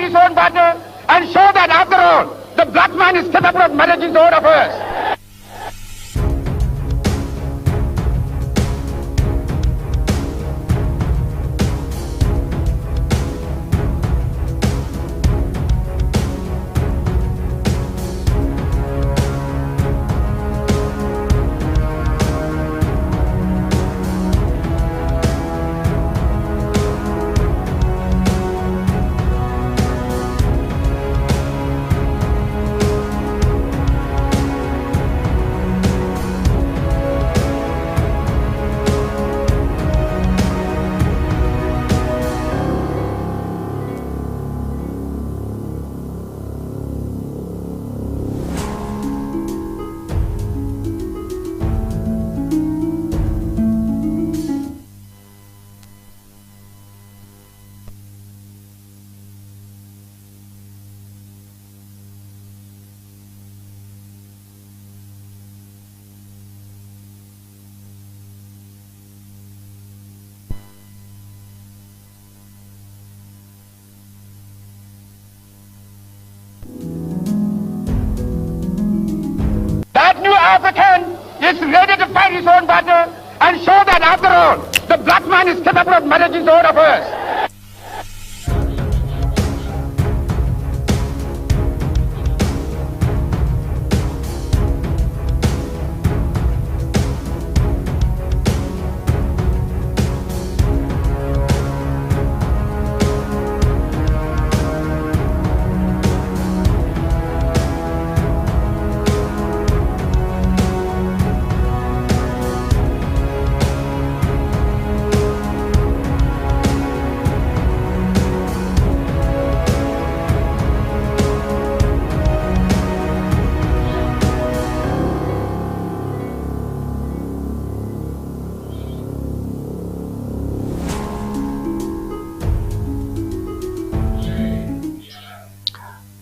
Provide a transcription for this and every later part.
his own battle and show that after all, the black man is capable of managing his own affairs. That new African is ready to fight his own battle and show that after all, the black man is capable of managing his own affairs.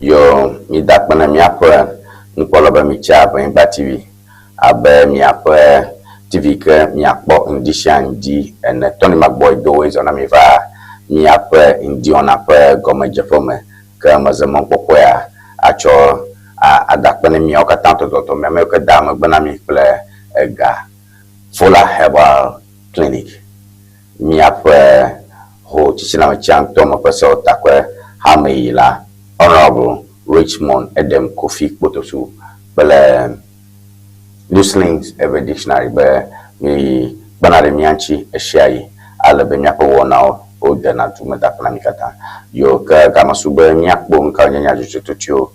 Yo, mida akpe na míaƒe nukpɔla be mitsa Ʋenyigba TV abe miaƒe TV ke miakpɔ ŋdi sia ŋdi ene. Tony Magbɔe do woe zɔ na mi va miaƒe ŋdiwɔna ƒe gɔmedzeƒe me ke meze mɔkpɔkpɔea atsɔ ada akpe ne miawo katã tɔtɔtɔ mi amewo ke da megbe na mi kple ega Fola Herbal Clinic miaƒe ho tsitsiname ŋutɔ me ƒe sewɔtakpe hame yi la Honorable Richmond Edem Kofi Kpotosu kple Newslings Every Dictionary be mi kpena ɖe mía ŋuti ɣesia ɣi ale be míaƒe wɔnawo wodena du me da na mi katã. Yiwo ke game su be míakpɔ nu kawo nye nyadzɔdzɔtotowo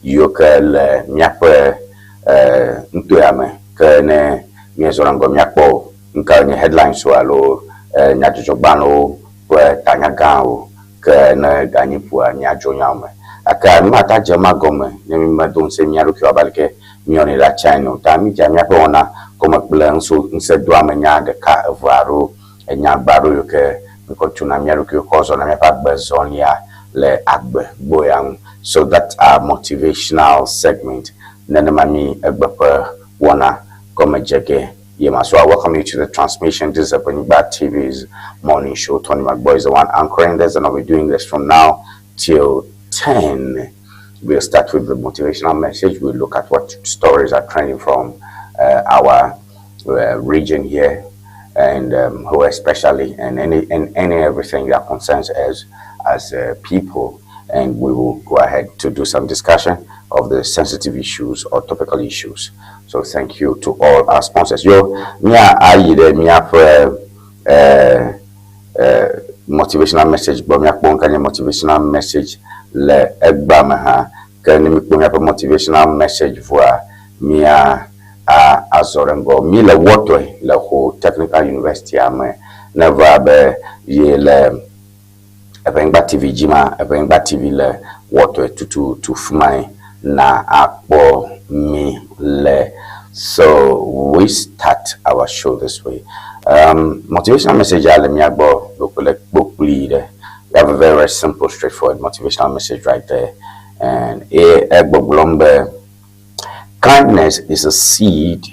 yiwo ke le míaƒe nutoa me ke ne míezɔ ɖe ŋgɔ míakpɔ nu kawo nye headlines wo alo nyadzɔdzɔgbalẽwo ƒe tanya gãwo ke ne ganyi ƒoa míadzro nyawo me. Gake mate adze ema gɔme ne mi medo ŋusẽ mía ɖokuiwo abe aleke míewɔnɛ ɖe atsia ene o. Ta mídze míaƒe wɔna gɔme kple ŋusẽdoamenya ɖeka eve alo enyagbe aɖewo yiwo ke míkɔ tuna mía ɖokuiwo kɔ zɔna míaƒe agbezɔlia le agbe gbɔya ŋu. So that's our motivational segment. Nenema mi egbe ƒe wɔna gɔme dze ge. Yema. So I welcome you to the transmission. This is Ebenyigba TV's morning show. Tony McBoy is the one anchoring this, and I'll be doing this from now till 10. We'll start with the motivational message. We'll look at what stories are trending from our region here, and who especially, and any everything that concerns us as people. And we will go ahead to do some discussion of the sensitive issues or topical issues. So thank you to all our sponsors. Yo, mia ayi de mia for motivational message, but mia kpɔ nka motivational message le egba me hã ke ne mi kpɔ miaƒe motivational message vɔa mia a azɔ ɖe ŋgɔ. Mi le wɔtɔe le Ho Technical University ame ne va be ye le Ebenyigba TV dzi ma Ebenyigba TV le wɔtɔe tututu fi mae na akpɔ mi le. So we start our show this way. Motivational message a le mia gbɔ ɖo le kpokpli ɖe. We have a very, very simple, straightforward motivational message right there. And egbɔgblɔm be kindness is a seed.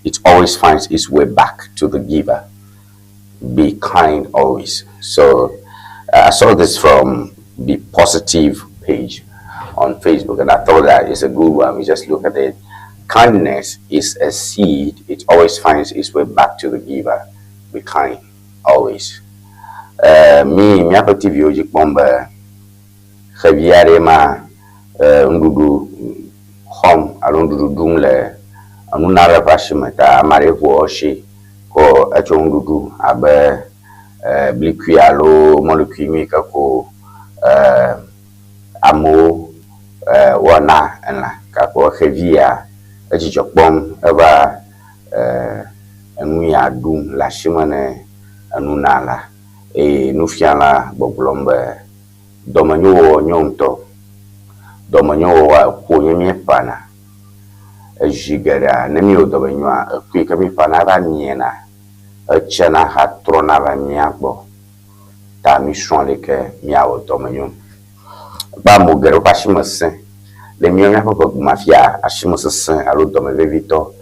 It always finds its way back to the giver. Be kind always. So I saw this from Be Positive page on Facebook, and I thought that it's a good one. We just look at it. Kindness is a seed; it always finds its way back to the giver. Be kind, always. Mi míaƒe TV wo dzi kpɔm be xevi aɖe ma nuɖuɖu xɔm alo nuɖuɖu ɖum le enunala ƒe asime ta ame aɖe ƒo asi kɔ etsɔ nuɖuɖu abe blikui alo mɔlikui nu yi ke ko amewo woana elã gakpɔ xevi ya edzidzɔ kpɔm eva enu ya ɖum le asime ne enunala eye nufiala gbɔgblɔm be dɔmenyowɔwɔ nyo ŋutɔ. Dɔmenyowɔwɔa eku wònye míeƒana. Ezi geɖea ne míewɔ dɔmenyoa eku yi ke míeƒana va miena, etsena hatrɔna va mía gbɔ. Ta mísrɔ̃ leke míawɔ dɔmenyo. Ekpe amewo geɖe woƒe asime sẽ. Le míawo míaƒe ʋegbe me afia asime sesẽ alo dɔmevevitɔ.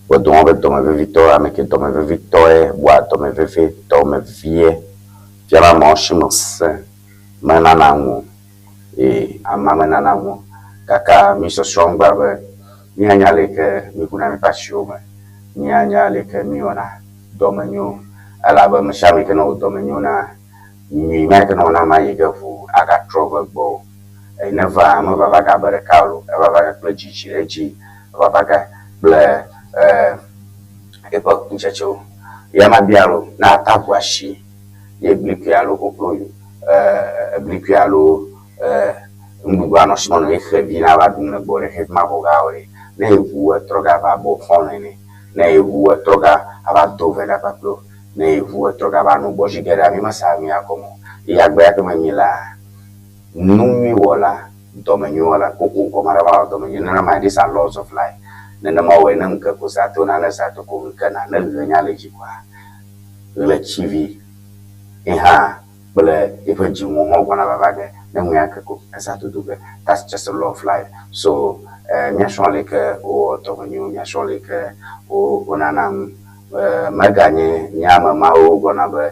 Ƒe dɔwɔm be dɔmevevitɔ ame ke dɔmevevitɔe bua dɔmeveve dɔmevie. Fia be amewo asime sẽ menana ŋu o eye amea menana ŋu o. Gake mi sɔsrɔ̃m gba be míanya leke míkuna míaƒe asiwo me, míanya leke míwɔna dɔmenyo elabe ame sia ame yi ke ne wɔ dɔmenyo na nyui ma yi ke ne wɔna ma yi ge ʋu agatrɔ va egbɔ o. Eye ne eva meva va ge abe ɖeka o, eva va ge kple dzidzi ɖe edzi, eva va ge kple eƒe kutsetsewo. Ya mabia alo ne ate ŋu asi ye blikui alo koklo blikui alo nuɖuɖu anɔ asi me ye xevi nava ɖu nu le gbɔwò ɖe, xevi mavɔ ga o ɖe. Ne eʋu etrɔ ga va abe wò xɔlɔ̃ ene. Ne eʋu etrɔ ga ava do ve ɖa kpakple wò. Ne eʋu etrɔ ga va no gbɔ zi geɖea mi mesa mía gɔme o. Eye agbe ya ke me mi lea, nu nyui wɔla, dɔmenyuiwɔla koko gɔme aɖe va wɔ dɔmenyo. Nenema these are laws of life. Nenema wɔe ne ŋke ko za to na ne za to ko ŋke na ne ɣe nya le dzi koa ɣletivi ye hã kple eƒe dziŋɔ hã gbɔna vava ge ne ŋu ke ko eza dodo ge. That's just a law of life. So míasrɔ̃ leke wowɔ dɔmenyo, míasrɔ̃ leke wonana nu. Meganye nye ame mawo gblɔna be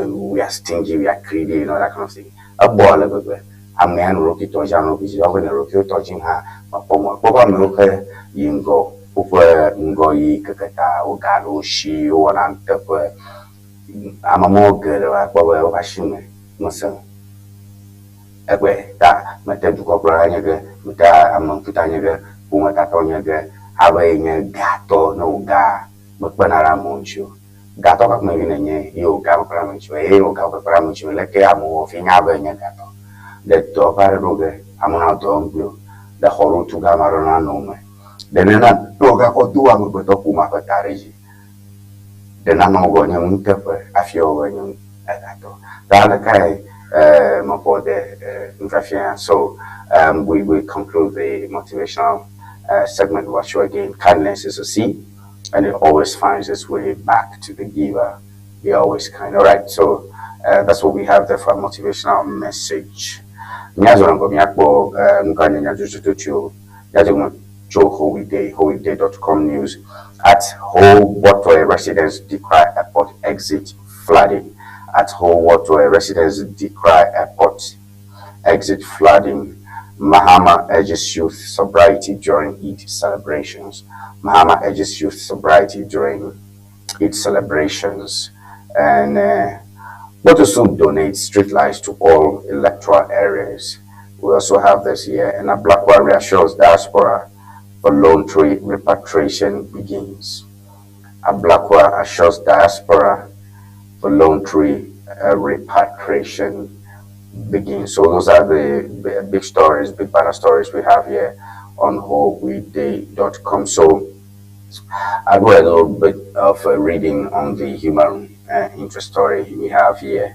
we are stingy, we are greedy, that kind of thing. Ebɔ ale gbegbe. Amea nɔ ɖokui tɔ dzi, anɔ ɖokui dzi. Woawoe nɔ ɖokuiwo tɔ dzi hã mekpɔ mɔ. Ekpɔ be amewo ke yi ŋgɔ, woƒe ŋgɔyiyi keke ta woga ɖo si, wowɔna nuteƒe. Ame mawo geɖe akpɔ be woƒe asi me mesẽ o. Egbe ta mete dukɔkplɔla nye ge, mete ame ŋkuta nye ge, ƒometatɔ nye ge, abe ye nye gatɔ ne wò ga mekpena ɖe amewo ŋuti o. Gatɔ ka ƒomevi nènye ye wò ga mekpena ɖe ame ŋuti o eye wò ga mekpena ɖe ame ŋuti o leke amewo wɔ fi nya be yenye gatɔ. Ɖe dɔwɔƒe aɖe ɖo ge amewo nanɔ dɔ wɔm kpli wò. Ɖe xɔ ɖewo tu ge ame aɖewo nanɔ wo me. Ɖe nena ne wò gakɔ do amegbetɔ ƒomea ƒe ta ɖe dzi. Ɖe nanɔ wò nye nuteƒe hafi woawɔ be nye gatɔ. Ta alekae mekpɔ de nufiafia. So we conclude the motivational segment of our show again. Kindness is a seed and it always finds its way back to the giver. Be always kind. All right, so that's what we have there for our motivational message. Míazɔ ŋgɔ míakpɔ nuka nye nyadzɔdzɔtotowo. Míadze tso Howeday, howeday.com news at Ho residents decry airport exit flooding. At Ho residents decry airport exit flooding. Mahama urges youth sobriety during Eid celebrations. Mahama urges youth sobriety during Eid celebrations. And Botosu donates streetlights to all electoral areas. We also have this here. And Ablakwa reassures diaspora voluntary repatriation begins. Ablakwa assures diaspora voluntary repatriation begins. So those are the big stories, big banner stories we have here on howeday.com. So I'll go a little bit of a reading on the human interest story we have here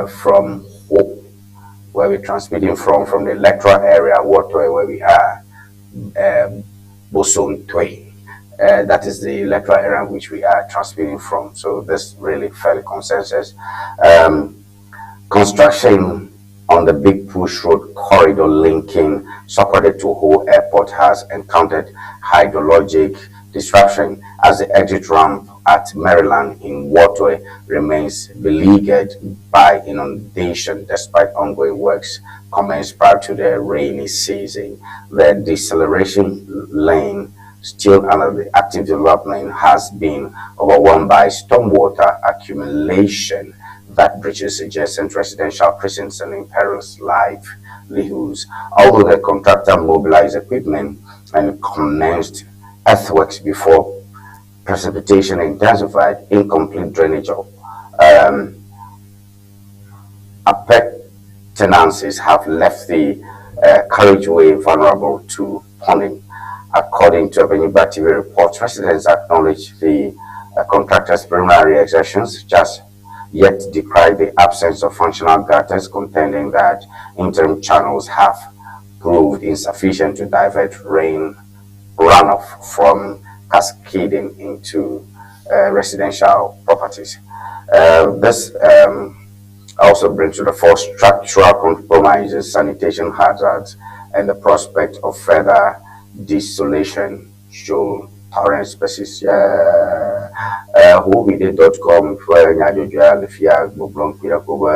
from Hope, where we're transmitting from the electoral area, Waterway, where we are, Bosomtwe. That is the electoral area in which we are transmitting from. So this really fairly consensus. Construction on the Big Push Road corridor linking Sarkodie to Ho Airport has encountered hydrologic disruption as the exit ramp at Maryland in Waterway remains beleaguered by inundation despite ongoing works commenced prior to the rainy season. The deceleration lane, still under the active development, has been overwhelmed by stormwater accumulation that breaches adjacent residential precincts and imperils livelihoods. Although the contractor mobilized equipment and commenced earthworks before precipitation intensified, incomplete drainage of appurtenances have left the carriageway vulnerable to ponding. According to Ebenyigba TV reports, residents acknowledge the contractor's preliminary exertions, just yet decry the absence of functional gutters, contending that interim channels have proved insufficient to divert rain runoff from cascading into residential properties. This also brings to the fore structural compromises, sanitation hazards, and the prospect of further desolation should torrents persist. Yeah. Whowide.com ƒe nyadzɔdzɔa le fia gbɔgblɔm kpi ɖe ko be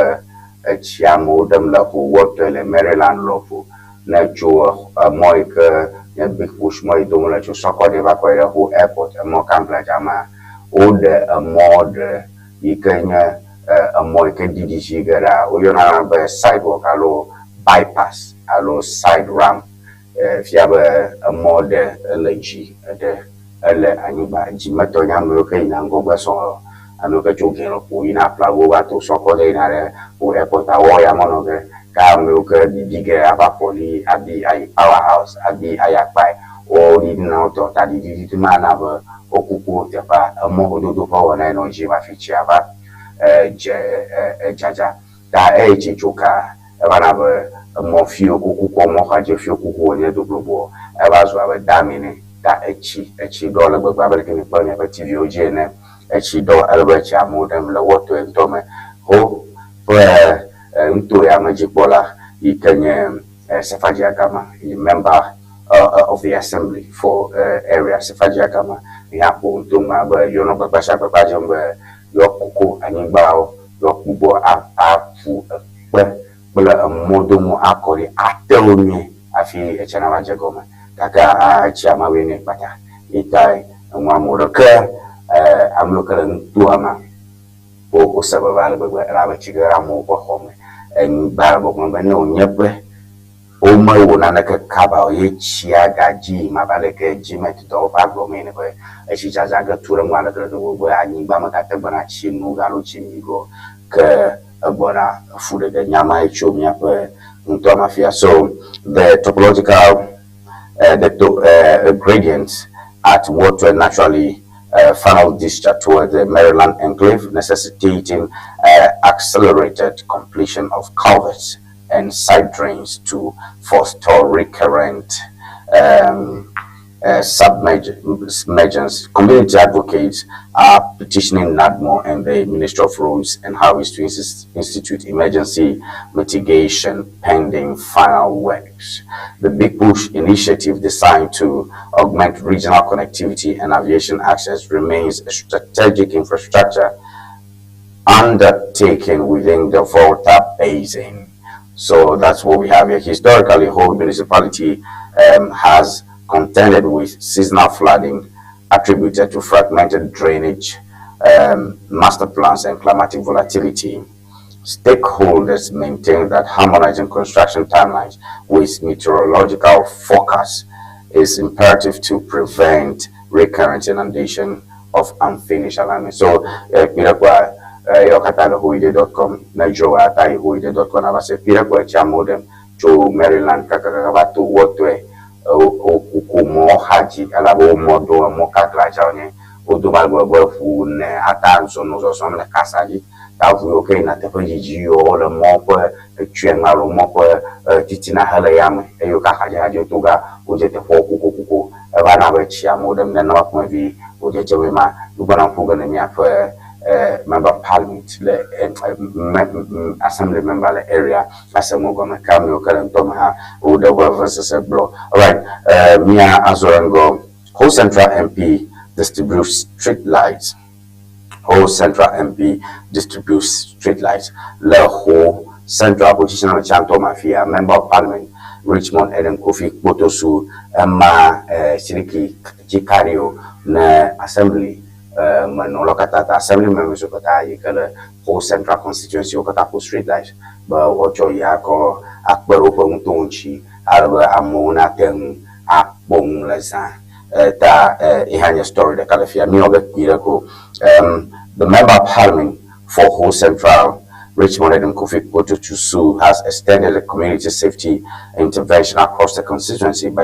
etsi amewo ɖem le Ho Wɔtɔe le Maryland lɔƒo ne tso emɔ yi ke nye Big Push mɔ yi dom le tso Sɔkɔɖi va kɔ yi ɖe Ho Airport emɔ Kangladza mea woɖe emɔ ɖe yi ke nye emɔ yi ke ɖiɖi dzi geɖea woyɔna be sidewalk alo bypass alo side ramp fia be emɔ ɖe ele dzi eɖe ele anyigba dzimetɔ nye amewo ke yina ŋgɔgbe sɔ amewo ke tso gɛ lɔƒo yina Aplago va to Sɔkɔɖe yina ɖe Ho Airport awɔ ya mɔnɔ ge ke amewo ke bibi ge ava Pɔli abi ayi Power House abi ayi Akpae wo ɖiɖina wotɔ ta ɖiɖiɖi ma na be wokuku teƒea emɔ gododo ƒe wɔna yi nɔ dzi hafi tsia va dze dzadza ta eye tsi tso ka eva na be emɔ fiwo kuku mɔ xadze fiwo kuku wònye do globoa eva zu abe dam ene ta etsi etsi ɖɔ le gbegbe abe leke mikpɔ le miaƒe TV-wo dzi ene etsi ɖɔ ele be tsi amewo ɖem le wɔtɔe ŋutɔ me ho ƒe nuto ya me dzikpɔla yi ke nye Sefaji Agama, member of the assembly for area Sefaji Agama ya ƒo ŋutome be yewo nɔ gbagba sia gbagba dzem be yewoakuku anyigbawo yewoagbugbɔ aƒu ekpe kple emɔdomo akɔ ɖi ate wo nyuie hafi etsia nava dze gɔme gake etsia mawoe nɛ kpata yi ta eŋu amewo ɖe ke amewo ke le nutoa me wo wose veve ale gbegbe elabe tsi ge ɖe amewo ƒe xɔ me anyigba le gbɔgblɔm be ne wònye be womewɔ naneke kaba o ye tsia gadzi yim abe aleke Gmet dɔwɔƒea gblɔ mee ne be etsi dzadza ge tu ɖe ŋu ale gbegbe be anyigba megate gbɔna tsi nu alo tsi mi go ke egbɔna fu ɖe ge nyama tso míaƒe nutoa me afia. So the topological the to, gradient at water naturally funnel discharge toward the Maryland enclave, necessitating accelerated completion of culverts and side drains to forestall recurrent submergence. Community advocates are petitioning NADMO and the Ministry of Roads and Highways to institute emergency mitigation pending final works. The Big Push initiative, designed to augment regional connectivity and aviation access, remains a strategic infrastructure undertaking within the Volta Basin. So that's what we have here. Historically, Ho municipality has contended with seasonal flooding attributed to fragmented drainage, master plans, and climatic volatility. Stakeholders maintain that harmonizing construction timelines with meteorological forecasts is imperative to prevent recurrent inundation of unfinished alignment. So, Pirakwa, yokata le whowide.com, na jo ata whowide.com, ava se Pirakwa chamodem, tso Maryland kakaka va to wɔtɔe wokuku mɔ xadzi elabe womɔ do emɔ kakladzawo nye wodo va gblɔ be ʋu ne ata zɔnɔ zɔzɔm le kasa dzi ta ʋu yiwo ke yina teƒe dzidzi yiwo le mɔ ƒe etsɔe ŋu alo mɔ ƒe titina hele yame eye wo ka xadzi xadzi to ga wodze teƒewo kukukuku eva na be tsi amewo ɖem nenema ƒomevi wodzedze be ma nugbɔna ƒo ge ne míaƒe member of parliament le assembly member le area ase mo gɔme ke amewo ke le ŋutɔ me hã woɖe woƒe vevesese gblɔ. Alright, mia azɔ ɖe ŋgɔ. Ho Central MP distributes street lights. Ho Central MP distributes street lights. Le Ho Central Opposition tsãtɔ mafia Member of Parliament Richmond Edem Kofi Kpotosu ema siriki tsikaɖiwo ne assembly menɔlawo katã ta assembly members wo katã yi ke le Ho Central constituency wo katã ƒo street lights be woatsɔ yi akɔ akpe ɖe woƒe ŋutɔwo ŋuti ale be amewo nate ŋu akpɔ nu le zã. Ta eha nye story ɖeka le fia míewɔ ge kpui ɖe ko. The member of parliament for Ho Central Richmond Edem Kofi Kpotosu has extended the community safety intervention across the constituency by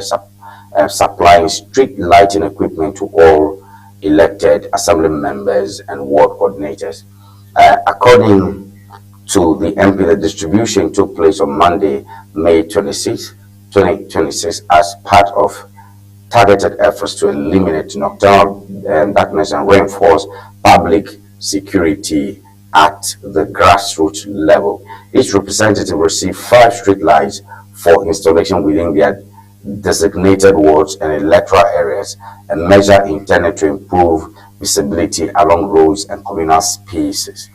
supplying street lighting equipment to all elected assembly members and ward coordinators. According to the MP, the distribution took place on Monday, May 26, 2026, as part of targeted efforts to eliminate nocturnal darkness and reinforce public security at the grassroots level. Each representative received 5 street lights for installation within their designated wards and electoral areas, a measure intended to improve visibility along roads and communal spaces.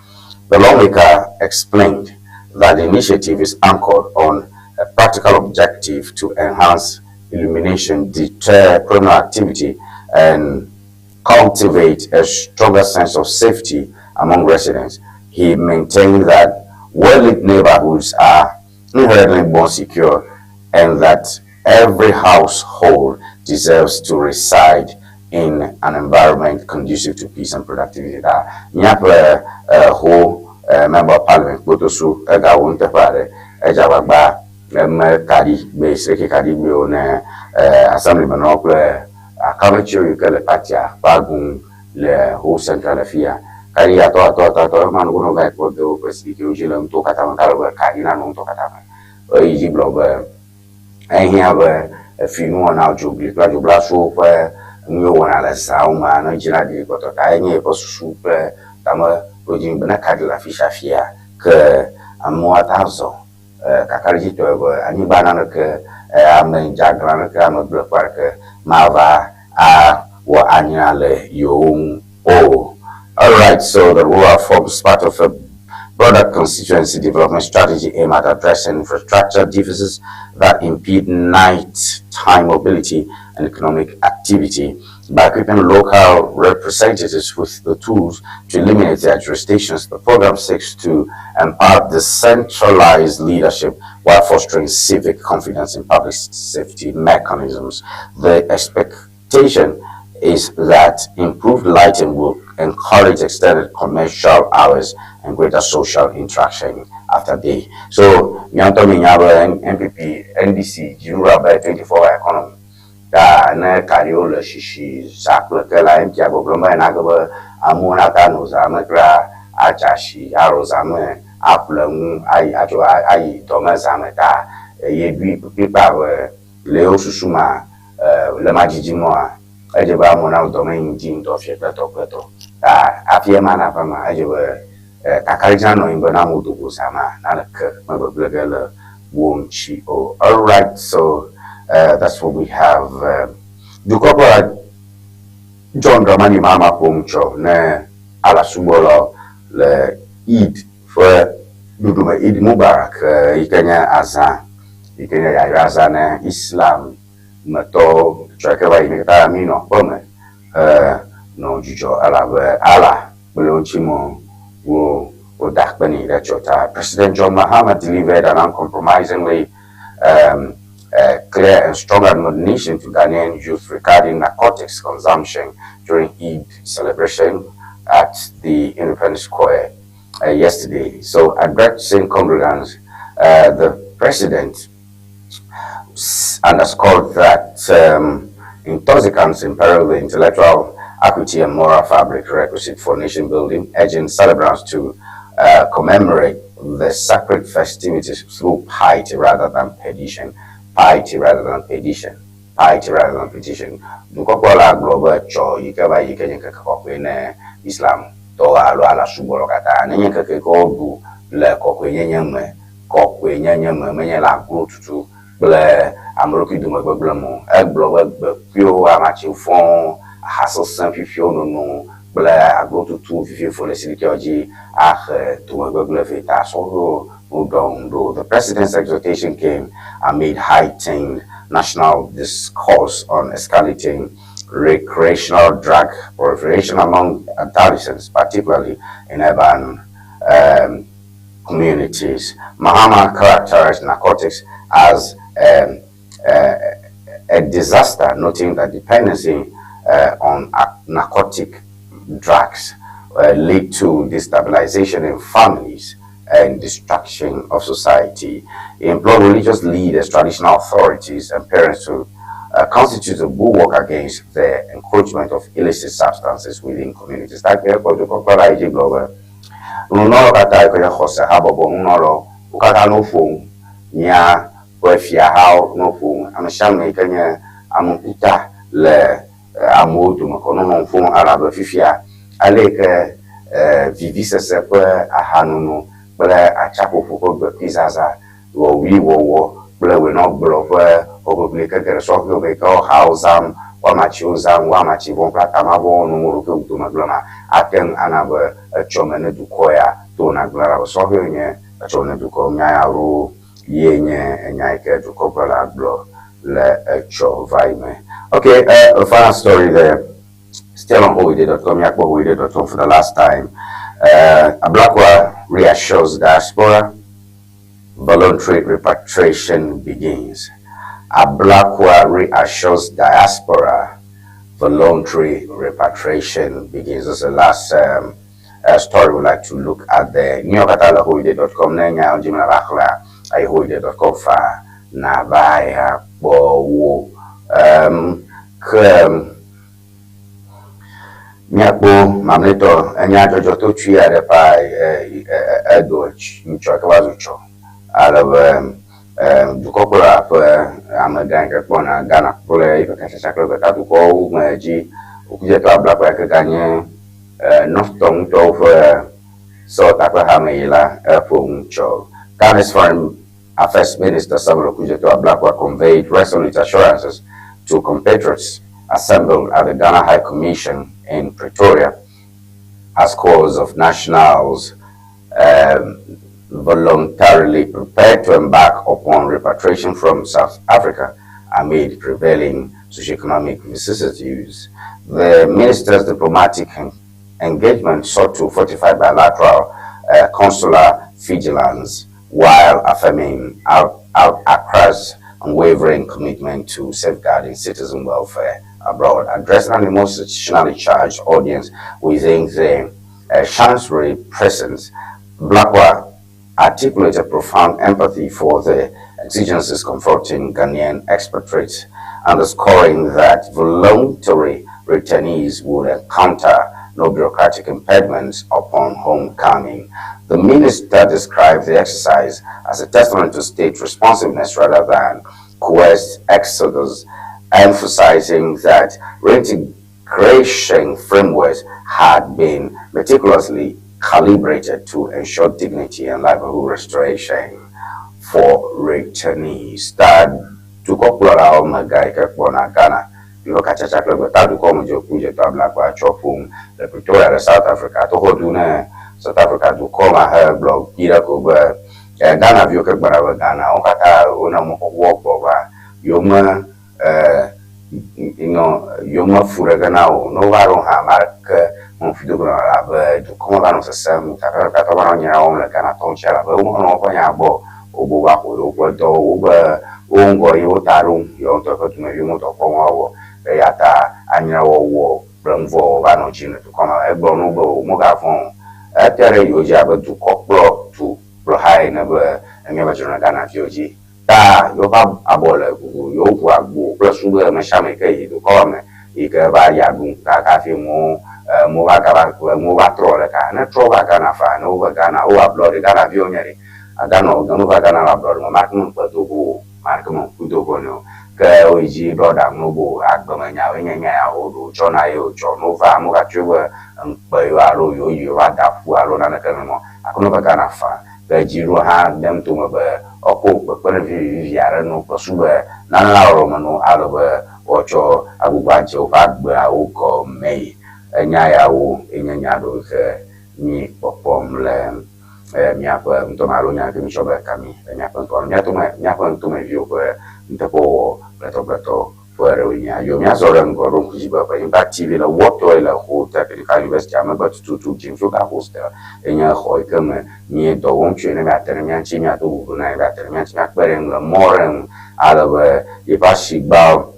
The lawmaker explained that the initiative is anchored on a practical objective to enhance illumination, deter criminal activity, and cultivate a stronger sense of safety among residents. He maintained that well-lit neighborhoods are inherently more secure and that every household deserves to reside in an environment conducive to peace and productivity. Míaƒe Ho member of parliament Kpotosu egawo nuteƒe aɖe edze agbagba eme kaɖi gbe sreke kaɖi gbewo ne assembly menɔwo kple akametsiwo yi ke le partia ƒe agu le Ho Central le fia. Kaɖi atɔ atɔ atɔ atɔ ema nugo no va yi kpɔ de woƒe sirikewo dzi le nutowo katã me kale be kaɖi nanɔ nutowo katã me. Eyi dzi gblɔ be ehiã be efi nuwɔnawo dzogli kple adzoblasuwo ƒe nuyiwo wɔna le zãwo mea ne dzina ɖi kpɔtɔ ta enye eƒe susu kple tame ɖodzi be ne kaɖi le afi sia afia ke amewo ate azɔ kakaɖedzitɔe be anyigba naneke ame dzeaglã ɖeke ame gblẽƒe aɖeke mava awɔ anyra le yewo ŋu o. Alright, so the rural forms part of a broader constituency development strategy aimed at addressing infrastructure deficits that impede night-time mobility and economic activity. By equipping local representatives with the tools to eliminate their jurisdictions, the program seeks to empower decentralized leadership while fostering civic confidence in public safety mechanisms. The expectation is that improved lighting will encourage extended commercial hours and greater social interaction after day. So, míatɔ mi nya be NPP, NDC, dziɖuɖua be 24 economy. Ta ne kaɖiwo le sisi zã kple ke la MP gbɔgblɔm be na ge be amewo nata nɔ zã me kple atsa asi alo zã me aƒle nu ayi atso ayi dɔme zã me ta eye ɖui kplikpa be le yewo susu ma le ma dzidzi mɔa edze be amewo nanɔ dɔme yim dzi ŋutɔ fie kple tɔ kple tɔ. Ta hafi ema nava ma edze be kakaɖedzi nanɔ anyi be ne amewo do go zã ma naneke megbegblẽ ge le wo ŋuti o. Alright, so that's what we have. Dukɔ ƒe John Dramani Mahama ƒo nu tsɔ ne alasubɔlawo le Eid ƒe ɖuɖu me Eid Mubarak yi ke nye azã yi ke nye yayra azã ne Islam metɔwo tsɔ yi ke va yi mi katã mi nɔ aƒe me nɔ dzidzɔ elabe Allah kple wo ŋuti wo woda akpe nɛ ɖe tsɔ ta. President John Mahama delivered an uncompromisingly clear and strong admonition to Ghanaian youth regarding narcotics consumption during Eid celebration at the Independence Square yesterday. So, addressing congregants, the president underscored that intoxicants imperil the intellectual acuity and moral fabric requisite for nation building, urging celebrants to commemorate the sacred festivities through piety rather than perdition. Piety rather than perdition. Piety rather than perdition. Dukɔkplɔla gblɔ be tsɔ yi ke va yi ke nye ŋkeke kɔkɔe ne Islam tɔwo alo alasubɔlawo katã nenye ŋkeke yi ke woɖu le kɔkɔenyenye me kɔkɔenyenye me menye le aglo tutu kple ame ɖokui dome gbegblẽ me o. Egblɔ be gbekuiwo, amatsi vɔ̃wo, aha sesẽ fifiwo nono kple aglotutu vivivo le silikiawo dzi ahe domegbegblẽ vɛ ta sɔhɛwo nu ɖɔŋ ɖo. The president's exhortation came amid heightened national discourse on escalating recreational drug proliferation among adolescents, particularly in urban communities. Mahama characterized narcotics as a disaster, noting that dependency on narcotic drugs lead to destabilization in families and destruction of society. He implored religious leaders, traditional authorities, and parents to constitute a bulwark against the encroachment of illicit substances within communities. Nunɔlɔ katã yi ke nye xɔse habɔbɔ nunɔlɔ wo katã no ƒom mía ƒe fiahawo no ƒom ame sia ame yi ke nye ame ŋkuta le amewo dome kɔ nɔnɔ ƒom elabe fifia ale yi ke vivisese ƒe ahanono kple atsaƒoƒo ƒe gbekui zazã wɔwuiwɔwɔ kple wòenɔgblɔ ƒe xɔƒeƒle ke geɖe sɔhɛwo me yi ke wohawo zãm woamatsiwo zãm woamatsi vɔ̃ kple atamavɔwo nom wo ɖokuiwo dome gblɔma ate ŋu ana be etsɔme ne dukɔ ya to nagblẽ la be sɔhɛwo nye etsɔme ne dukɔ nya ya ro ye nye enya yi ke dukɔkplɔla gblɔ le etsɔ va yi me. Okay, a final story there. Still on howide.com, yakpo howide.com for the last time. Ablakwa reassures diaspora voluntary repatriation begins. Ablakwa reassures diaspora voluntary repatriation begins. This is the last story we'd like to look at there. New York at howide.com nenya ojimina bakla ay howide.com fa na ba ya bo ke míakpɔ mamlɛtɔ enya dzɔdzɔ to tui aɖe pa edo ŋutsɔ ke va zu tsɔ ale be dukɔkplɔla ƒe amegã yi ke kpɔna Ghana kple eƒe katsatsa kple gbetadukɔwo me dzi Okudzeto Ablakwa yi ke ganye Northtɔ ŋutɔwo ƒe sewɔtakpe hame yi la eƒo ŋutsɔ. Ghana's Foreign Affairs Minister Samuel Okudzeto Ablakwa conveyed resolute assurances to compatriots assembled at the Ghana High Commission in Pretoria as scores of nationals voluntarily prepared to embark upon repatriation from South Africa amid prevailing socioeconomic vicissitudes. The minister's diplomatic engagement sought to fortify bilateral consular vigilance while affirming Accra's unwavering commitment to safeguarding citizen welfare abroad. Addressing an emotionally charged audience within the Chancery presence, Ablakwa articulated profound empathy for the exigencies confronting Ghanaian expatriates, underscoring that voluntary returnees would encounter no bureaucratic impediments upon homecoming. The minister described the exercise as a testament to state responsiveness rather than coerced exodus, emphasizing that reintegration frameworks had been meticulously calibrated to ensure dignity and livelihood restoration for returnees. That dukɔkplɔlawo megã yi ke kpɔna Ghana yiwo katsatsa kple gbetadukɔ me dze Okudzeto Ablakwa tsɔ ƒom le Pretoria le South Africa toxɔ du ne South Africa dukɔ ma he gblɔ kpi ɖe ko be Ghana viwo ke gbɔna be Ghana wo katã wona mɔkpɔkpɔ gbɔ va yome nɔ yome fu ɖe ge na wo ne wova ɖo hã ame aɖeke meƒu do gblɔ elabe dukɔ me va nɔ sesẽm South Africa tɔ va nɔ nyra wɔm le Ghana tɔwo ŋuti elabe womenɔ woƒe nya gbɔ wobo va ƒo yewoƒe dɔwo wobe wo ŋgɔ ye wo ta ɖom yewo ŋutɔ ƒe dumeviwo ŋutɔ kpɔm woawɔ eya ta anyrawɔwɔ kple nuvɔwɔwɔ va nɔ dzi le dukɔ me egblɔ no be womegavɔ̃ o ete ɖe yewo dzi abe dukɔ kplɔ du kplɔ ha ene be emiabe dzro Ghana viwo dzi ta yewoƒe abɔ le ʋuʋu yewo ʋu agbo kple su be ame sia ame yi ke yi dukɔ me yi ke va ya ɖum kaka hafi mo mo va gava mo va trɔ ɖeka ne trɔ va Ghana fa ne wove Ghana wo ablɔɖe Ghana viwo nye ɖe Ghana ne wova Ghana le ablɔɖe me marke me ŋkpe do go o marke me ŋku do go ne o ke wo yi dzi ɖɔ ɖaŋu no bo agbemenyawoe nye nya yawo ɖo tsɔ na ye wotsɔ ne wova mogatsɔe be ŋkpe yewo alo yewo yi va da ƒu alo naneke nenɔ gake ne wova Ghana fa ke dziɖuɖu hã dem tome be woakɔ kpekpeɖeŋu vivivi aɖe no kple su be nane la wɔwɔ me no ale be woatsɔ agbugbɔ adze woƒe agbeawo gɔmee. Enya yawo enye nya ɖewo ke mi kpɔkpɔm le miaƒe ŋutɔme alo nya ke mitsɔ be ka mi le miaƒe ŋutɔ miatome miaƒe ŋutomeviwo ƒe nuteƒewɔwɔ kpletɔkpletɔ ƒe ɖewoe nye yo miazɔ ɖe ŋgɔ ɖo ŋku dzi be Ƒenyigba TV le wɔtɔe le Ho Technical University megbe tututu James Yoga Hostel enye xɔ yi ke me mie dɔ wɔm tsoe ne miate ɖe mia ŋuti miado bubu na ye miate ɖe mia ŋuti miakpe ɖe ŋu le mɔ ɖe ŋu ale be yeƒe asigbawo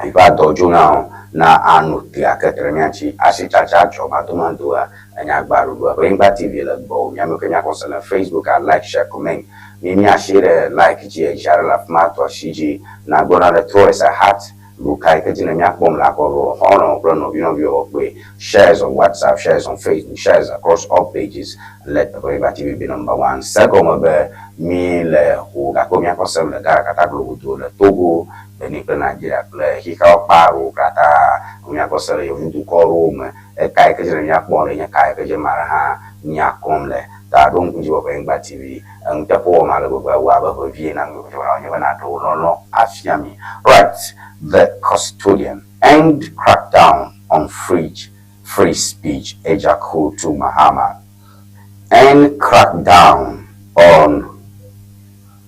yeƒe adɔdzonawo na ano tea ke te ɖe mia ŋuti asitsatsa dzɔ madomadoa enyagba ɖoɖoa Ƒenyigba TV le gbɔwò miamewo ke miakɔ se le Facebook a like share comment mi mia asi ɖe like dzi edzi aɖe le afi ma tɔ asi dzi nagbɔna ɖe trɔ esa hat ɖoka yi ke dzi ne miakpɔm le akɔ ɖo xɔlɔ̃wo kple nɔvi nɔviwo kpe shares on WhatsApp, shares on Facebook, shares across all pages. Let Ƒenyigba TV be number one. Segɔme be mi le ho gake miakɔ sem le Ghana katã globodo le Togo, Benin kple Nigeria kple xixeawo kpawo katã miakɔ se le yevudukɔ ɖewo me. Eka yi ke dzi ne miakpɔ le nye ka yi ke dzi ma ɖe hã miakɔm le ta ɖo ŋku dzi be Ƒenyigba TV enuteƒewɔm ale gbegbe wu abe ʋevie na nu gbegbe nye be naɖe wò lɔlɔ afia mi. Right, the custodian end crackdown on free speech, Agyarko to Mahama. End crackdown on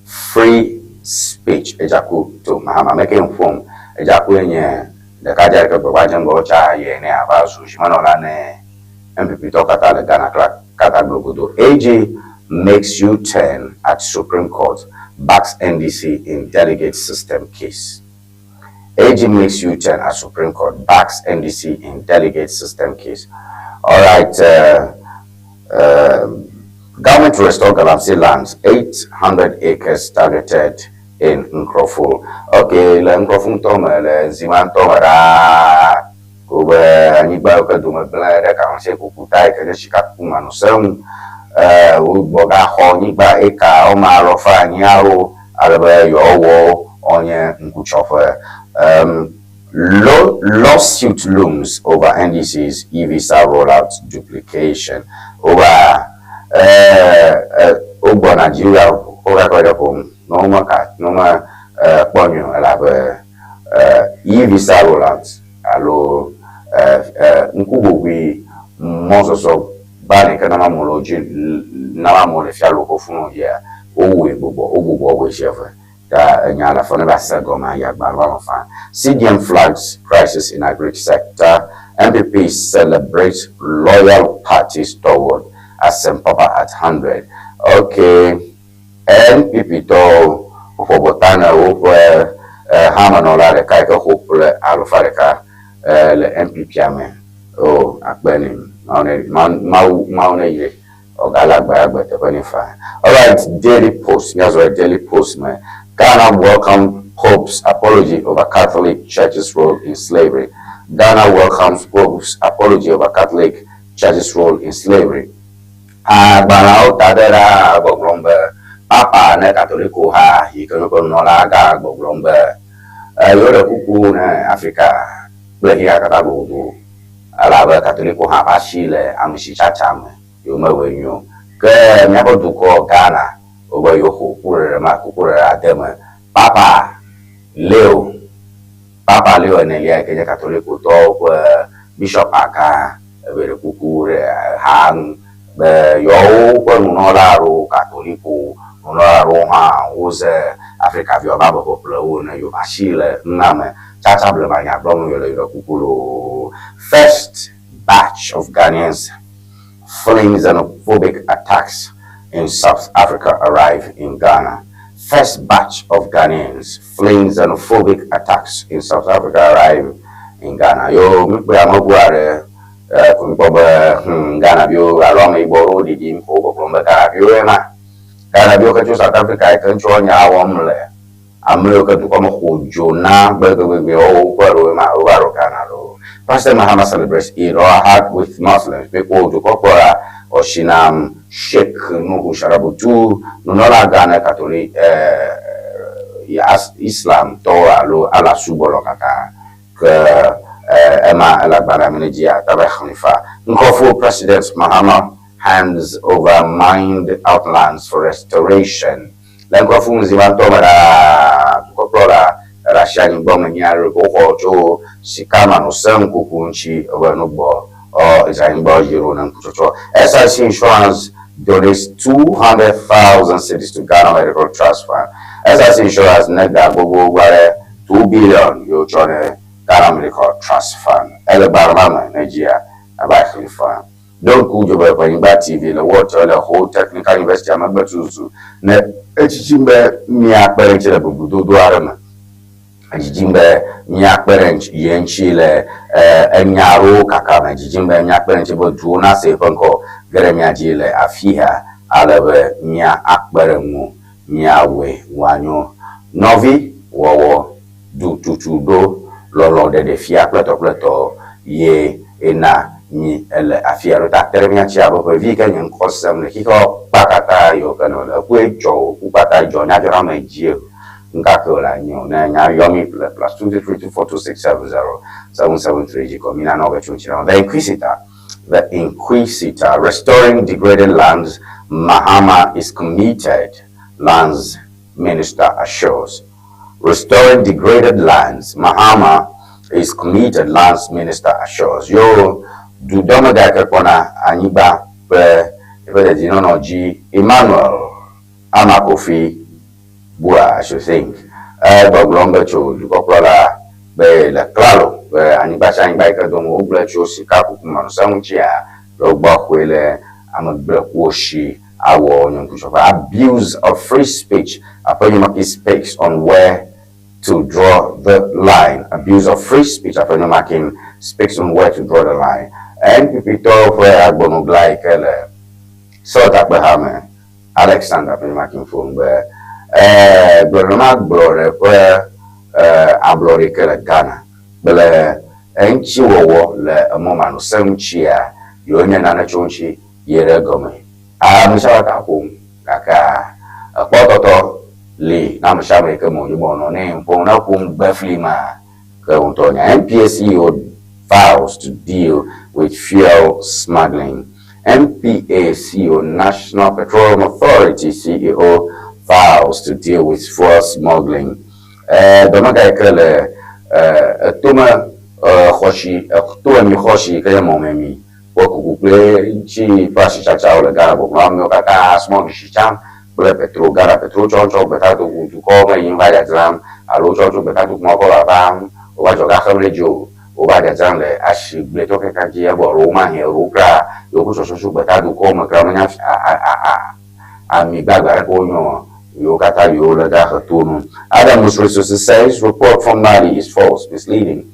free speech, Agyarko to Mahama. Make inform Agyarko nye ɖekadze aɖe ke gbegba dze ŋgɔ tsa ye ne ava zu zimenɔla ne NPP tɔ katã le Ghana katã globodo. AG makes U-turn at Supreme Court, backs NDC in delegate system case. AG makes U-turn at Supreme Court, backs NDC in delegate system case. All right. Government to restore Galamsey lands, 800 acres targeted in Nkroful. Okay, le Nkroful ŋutɔ me le zima ŋutɔ me ɖaa ko be anyigba yiwo ke dome gblẽ ɖe galamsey kuku ta yi ke nye sikakuku manɔsenu wogbɔ gaxɔ anyigba eka wɔme alɔfa anyiawo ale be yewoawɔ wonye ŋkutsɔƒe. Lawsuit looms over NDC's e-visa rollout duplication. Over wogbɔ Nigeria wogakɔ ɖe ƒom ne womeka ne wome kpɔ nyuie elabe e-visa rollout alo ŋkuʋuʋui mɔzɔzɔ gbalẽ yi ke nama amewo le wo dzi nama amewo le fia lɔƒo funu dzia wowɔe gbugbɔ wogbugbɔ wɔe zi eve ta enya le afɔ ne va se gɔme ayi agbalẽa me faa. CDM flags crisis in agric sector. NPP celebrates loyal party stalwart Asempapa at 100. Okay. NPP tɔwo woƒo bɔta na woƒe hamenɔla ɖeka yi ke ƒo ƒle alafa ɖeka le NPP me. O akpe ne Mawu Mawu ne yre ɔga le agbe agbe teƒe ne fa. Alright, Daily Post. Miazɔ Daily Post me. Ghana welcome Pope's apology over Catholic Church's role in slavery. Ghana welcomes Pope's apology over Catholic Church's role in slavery. Agbalẽawo ta ɖe ɖa gbɔgblɔm be Papa ne Katoliko ha yi ke ƒe nunɔla gã gbɔgblɔm be yewo ɖe kuku ne Afrika kple xexea katã gbogbo elabe Katoliko hã ƒe asi le amesitsatsa me yewo mewɔe nyuie o. Ke míaƒe dukɔ Ghana wobe yewo ƒo kuɖeɖe ma kukuɖeɖe ade me Papa Leo Papa Leo enelia yi ke nye Katolikotɔwo ƒe bishop agã ebe ɖe kuku ɖe ha ŋu be yewoawo ƒe nunɔla alo Katoliko nunɔla aɖewo hã woze Afrika viwo abe ame ƒeƒlewo ene yewo asi le nua me tsatsa blema nya gblɔm yewo le yewo ɖe kuku loo. First batch of Ghanaians fleeing xenophobic attacks in South Africa arrive in Ghana. First batch of Ghanaians fleeing xenophobic attacks in South Africa arrive in Ghana. Yo mikpe ameʋu aɖe ko mikpɔ be Ghana viwo alo ameyibɔ ɖewo ɖiɖim ko gbɔgblɔm be Ghana viwo ma. Ghana viwo ke tso South Africa yi ke ŋutsu nya wɔm le ame yiwo ke dukɔ me ƒo dzo na gbegbegbe woƒe ɖewo ma wova ɖo Ghana ɖo. President Mahama celebrates Eid al-Adha with Muslims. Mikpɔ dukɔkplɔla Oshinam Sheikh Nuhu Sharabutu nunɔla gã ne Katoli Islam tɔwo alo Allah subɔlawo katã ke ema ele agbalẽa me ne dzia tabe Khalifa. Nkurɔfoɔ President Mahama hands over mined outlands for restoration. Le nkurɔfoɔ ŋu zi ŋutɔ me ɖaa dukɔkplɔla ɖe asi anyigba me nyi aɖe ke woxɔ tso sika manɔsenu kuku ŋuti ebe nugbɔ Or Israel Euro SIC Insurance donates 200,000 cedis to Ghana Medical Trust Fund. SIC Insurance nega gbogbo gbare 2 billion yo tsɔ Ghana Medical Trust Fund. Ele gbarama Nigeria aba Khalifa. Donc dzobe Ʋenyigba TV le wɔtɔ le Ho Technical University amegbe tututu ne etsitsi be miakpe ɖe ŋuti le bubludodo aɖe me. Edzidzim be miakpe ɖe ye ŋuti le enya aɖewo kaka me. Dzidzim be miakpe ɖe ŋuti be duwo nase eƒe ŋkɔ ge ɖe mia dzi le afi ya ale be mia akpe ɖe ŋu miawɔe wòanyo. Nɔvi wɔwɔ du tutu ɖo lɔlɔ ɖeɖefia kple tɔ kple tɔ ye ena mi ele afi ya ɖo ta te ɖe mía ŋuti abe ƒe vi ke nye ŋkɔ sem le xixewo kpa katã yiwo ke ne le ekue dzɔ o ku kpata dzɔ nyadzɔɖeame dzi o. Ŋkake wòle anyi o ne nya yɔ mi le +233 242 670 773 dzi kɔ mi nanɔ be tso ŋuti na The Inquisitor. The Inquisitor. Restoring degraded lands, Mahama is committed, Lands Minister assures. Restoring degraded lands, Mahama is committed, Lands Minister assures. Yo, dudɔmega ke kpɔna anyigba ƒe eƒe dedinɔnɔ dzi Emmanuel Armah-Kofi Buah, I should think. Gbɔgblɔm be tso dukɔkplɔla be le klalo be anyigba sia anyigba yi ke dom wogblẽ tso sika kuku manɔsenu ŋutia le wogbɔ xɔe le amegblẽkuwo si awɔ nyɔŋkutsɔƒe. Abuse of free speech. Afenyo speaks on where to draw the line. Abuse of free speech. Afenyo speaks on where to draw the line. NPP tɔwo ƒe agbɔnugla yi ke le Sɔtakpeha me Alexander Afenyo ƒo be gblɔɖema gblɔ ɖe ƒe ablɔɖe ke le Ghana kple eŋutiwɔwɔ le emɔ manɔse ŋutia yewo nye nane tso ŋuti ye ɖe gɔme. Ame sia ame ta ƒom gake ekpɔtɔtɔ li na ame sia ame yi ke me wònye be wònɔ ne ƒom ne ƒom gbe fli ma ke ŋutɔ nya. NPA CEO vows to deal with fuel smuggling. NPA CEO, National Petroleum Authority CEO, vows to deal with fuel smuggling. Dɔmega yi ke le etome xɔsi etome mi xɔsi ke nye mɔmemi ƒe kuku kple ŋuti ƒe asitsatsawo le Ghana gbɔgblɔm amewo katã smuggle si tsam kple petro Ghana petro tsɔtsɔ gbetado dukɔwo me yim va dzadzram alo tsɔtsɔ gbetado kuma kɔ vavam wova dzɔga xem ɖe dzi o wova dzadzram le asi gbletɔ kaka dzi ebɔ alo womahɛ alo kra yewo tsɔtsɔ tso gbetadukɔwo me kra menya ami gbagba ɖeke wonyɔ yewo katã yewo le ga he to nu. Adamus Resources says report from Mali is false, misleading.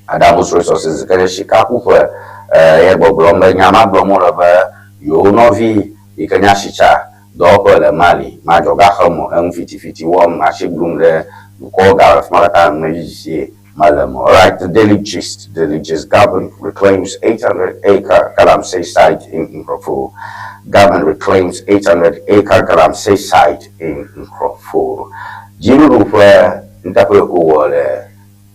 Adamus Resources ke ɖe sikakuƒe ye gbɔgblɔm be nya ma gblɔm wole be yewo nɔvi yi ke nye asitsa dɔwɔƒe le Mali madzɔga xem o eŋu fitifiti wɔm asi blum ɖe dukɔwo ga le fi ma katã numedzidzie mele me. Alright, the Daily Gist. Daily Gist. Government reclaims 800 acre Galamsey site in Nkroful. Government reclaims 800 acre Galamsey site in Nkroful. Dziɖuɖu ƒe nuteƒe wowɔ le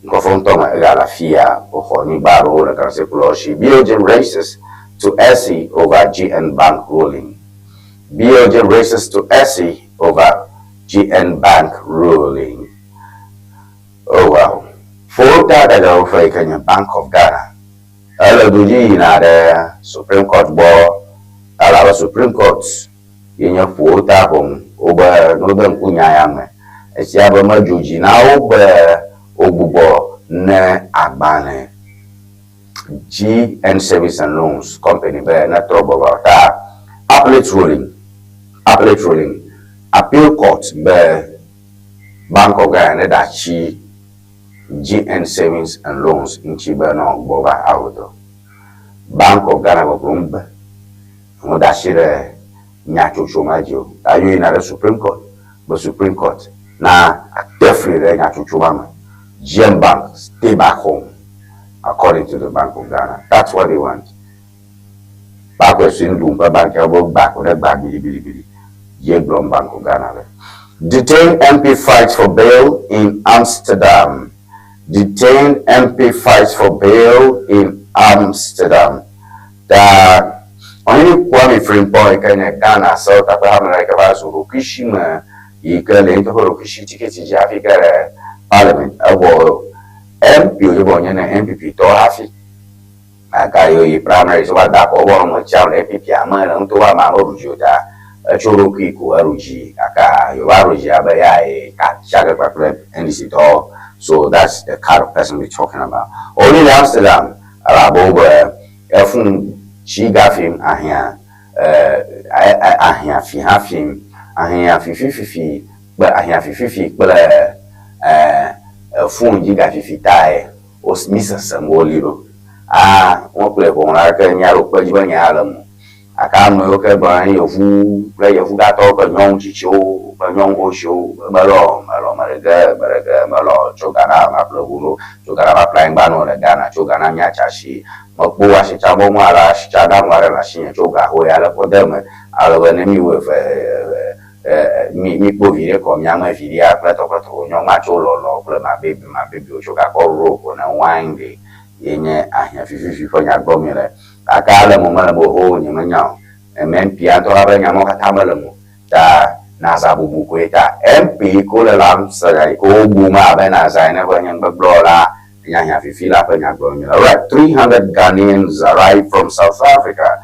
nkurɔfoɔ ŋutɔ me egale afia woxɔ nyigba aɖewo le Galamsey kplɔ si. BOJ races to SC over GN Bank ruling. BOJ races to SC over GN Bank ruling. Oh wow. Fota dada woƒe yi ke nye Bank of Ghana. Ele du dzi yina ɖe Supreme Court gbɔ elabe Supreme Court ye nye ƒo ta ʋɔnu wobe ne wode ŋku nya ya me. Esia be medzo dzi na wo be wogbugbɔ ne agbalẽ GN Service and Loans Company be netrɔ gbɔ va ta appellate ruling appellate ruling appeal court be Bank of Ghana ne ɖe atsi GN Savings and Loans ŋuti be ne wògbɔ va awɔ dɔ. Bank of Ghana gbɔgblɔm be woda asi ɖe nyatsotso ma dzi o. Ta yina ɖe Supreme Court be Supreme Court na ate fli ɖe nyatsotso ma me. GN Bank stay back home according to the Bank of Ghana. That's what they want. Bakɔ esi nuɖum ƒe bank ya wo gba ko ɖe gba bilibilibili. Ye gblɔm Bank of Ghana le. Detained MP fights for bail in Amsterdam. Detained MP fights for bail in Amsterdam. Ta ɔhene Kwame Frimpong yi ke nye Ghana Sewɔtakpe hame yi ke va zu ɖokuisi me yi ke le ŋutɔ ƒe ɖokuisi tiketi dzi hafi ke ɖe parliament evɔ MP wònye be wònye ne NPP tɔ hafi. Gake yewo yi primary so va da akɔ wobe nɔnɔme tsiam le NPP me le ŋutɔ be amea meɖu dzi o ta etso eɖokui ko eɖu dzi gake yewo va ɖu dzi abe ya ye ka tsia ge kpakple NDC tɔwo. So that's the kind of person we talking about. Only in Amsterdam elabe wobe efun tsi gafim ahiã ahiã fi hã fim ahiã fifififi kple ahiã fififi kple efun dzi gafifi tae wo mi sesem woli ɖo. A wokplɔe ʋɔnu la ke míaɖo kpe edzi be nya ya le eme o. Gake ame yiwo ke gblɔna ne yevu kple yevugatɔwo kple nyɔnu tsitsiwo kple nyɔnu xɔxiwo be melɔ melɔ meɖe ge meɖe ge melɔ tso Ghana maƒle ʋu ɖo, tso Ghana maƒle anyigba nɔ le Ghana, tso Ghana míatsa asi. Mekpo asitsamɔnu alo asitsaɖaŋu aɖe le asinye tso gaxoe ale kɔ de eme ale be ne míwɔe ve mi míkpɔ viɖe kɔ míame viɖea kple tɔ kple tɔ nyɔnua tso lɔlɔ kple mabebi mabebiwo tso gakɔ rope ne wine ɖe ye nye ahiã fififi ƒe nya gblɔm míele. Gake ale mo mele mo hoo nye menya o. MP ŋutɔ la ƒe nya mawo katã mele mo. Ta naza bubu koe ta MP ko le la se yi ke wobu me abe naza ene ƒe nye ŋgbegblɔ la nye ahiã fifi la ƒe nya gblɔm míele. Alright, 300 Ghanaians arrive from South Africa.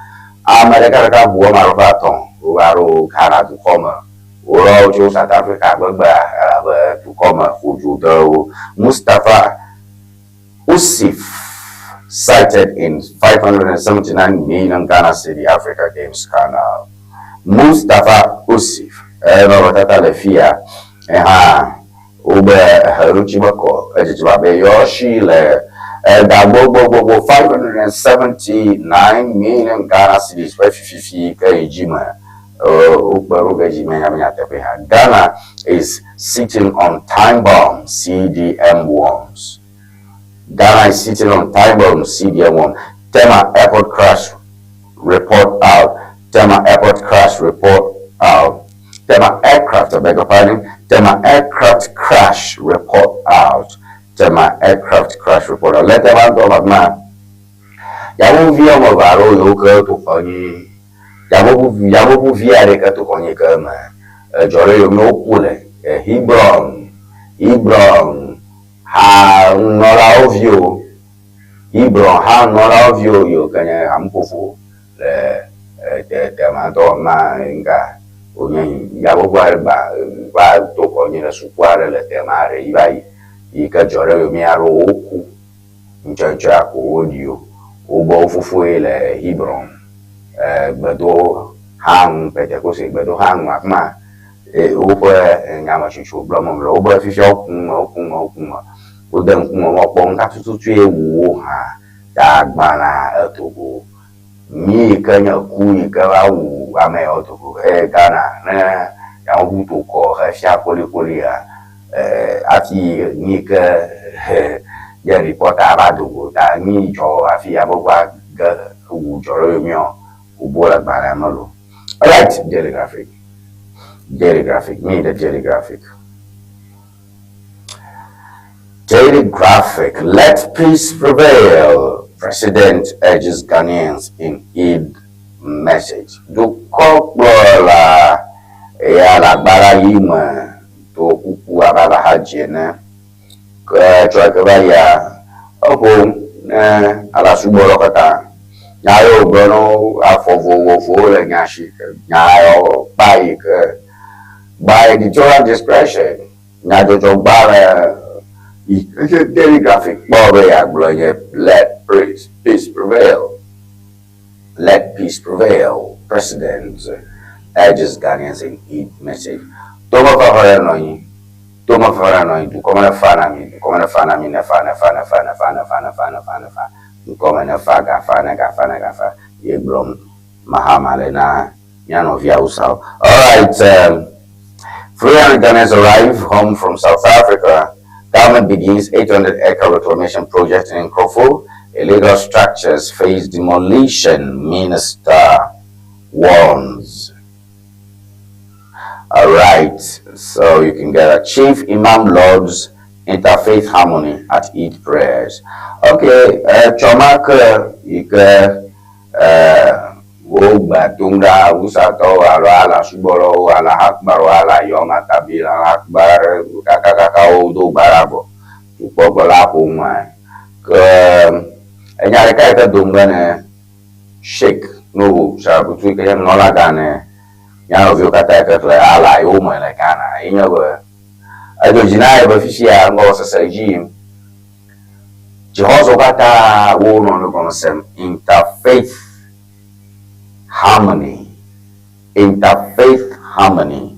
Ame ɖeka ɖeka ʋu woame alo ƒe atɔ̃ wova ɖo Ghana dukɔ me. Wolɔ wo tso South Africa gbegbea elabe dukɔ me ƒo dzo de wo. Mustapha Ussif cited in 579 million Ghana Cedi Africa Games scandal. Mustapha Ussif, enɔnɔmetata le fia, hã wobe ehe ŋuti mekɔ edzedzem abe yɔshi le ega gbogbogbogbo 579 million Ghana cedis ƒe fififi ke yi dzi me wokpe ɖo ge dzi menya be nyateƒe hã. Ghana is sitting on time bomb CDM warns. Ghana is sitting on time bomb CDM warns. Tema airport crash report out. Tema airport crash report out. Tema aircraft, I beg your pardon. Tema aircraft crash report out. Tema aircraft crash report out. Let them go about man. Yameʋuvi woame eve aɖewo yiwo ke to xɔ nyi yameʋuvi yameʋuvi aɖe ke to xɔ nyi ke me edzɔ ɖe yome woku le Hebron Hebron ha nunɔlawo viwo Hebron ha nunɔlawo viwo yiwo ke nye hameƒoƒo le tema ŋutɔ ma nga wonye yameʋu aɖe gba va to xɔ nyi le suku aɖe le tema aɖe yi va yi yi ke dzɔ ɖe yome aɖewo woku ŋutsɔtsɔa ko woɖi wo. Wogbɔ wo fofoe le Hebron gbedoha ŋu Pentekoste gbedoha ŋu afi ma woƒe nyametsotso gblɔm le wobe fifia woku me woku me woku me wode ŋkume woakpɔ nu ka tututue wu wo hã ta agbalẽa edo go. Mi yi ke nye ku yi ke va wu ame yawo do go eye Ghana ne yameʋu to kɔ hefia kolikolia hafi mi yi ke nye reporter va do go ta mi dzɔ hafi yameʋua ge wu dzɔ ɖe yomea wobo le agbalẽa me lo. Alright, Daily Graphic. Daily Graphic. Me, the Daily Graphic. Daily Graphic. Let peace prevail. President urges Ghanaians in Eid message. Dukɔkplɔla ya le agbara yi me do kuku abe alahadzi ene. Ke tsɔ ke va yia eƒo ne alasubɔlawo katã. Nya yiwo wògblɔ na wo afɔ vovovowo le nya si nya yawo kpa yi ke by editorial discretion nyadzɔdzɔgbalẽ yi ke Daily Graphic kpɔ be yeagblɔ nye let peace, peace prevail. Let peace prevail. President urges Ghanaians in Eid message. Tomefafa ɖe nɔ anyi. Tomefafa ɖe nɔ anyi. Dukɔ me ne fa na mi. Dukɔ me ne fa na mi. Ne fa, ne fa, ne fa, ne fa, ne fa, ne fa, ne fa, ne fa. Dukɔ me ne fa, gafa, ne gafa, ne gafa. Ye gblɔm Mahama le na mía nɔvi Hausawo. Alright. 300 Ghanaians arrive home from South Africa. Government begins 800 acre reclamation project in Nkroful. Illegal structures face demolition, minister warns. All right, so you can get a Chief Imam Lords Interfaith Harmony at Eid prayers. Okay, Chomaka, you can wogba tom ɖa Hausa-tɔwo alo alasubɔlawo, Alahakbar, Alayɔma tabi, Alahakbar, kakakaka wodo gba ɖa vɔ. Dukɔkplɔla ƒo nua. Ke Enya ɖeka yi ke do ŋugbe ne Sheik Nuhu Sharabutu yi ke nye nunɔlagã ne mía nɔviwo katã yi ke xlẽ Allah yowòme le Ghana ye nye be, edo dzi na ye be fifia ŋgɔsese dzi yim. Dzixɔsewo katã wonɔ nu gɔme sem Interfaith Harmony, Interfaith Harmony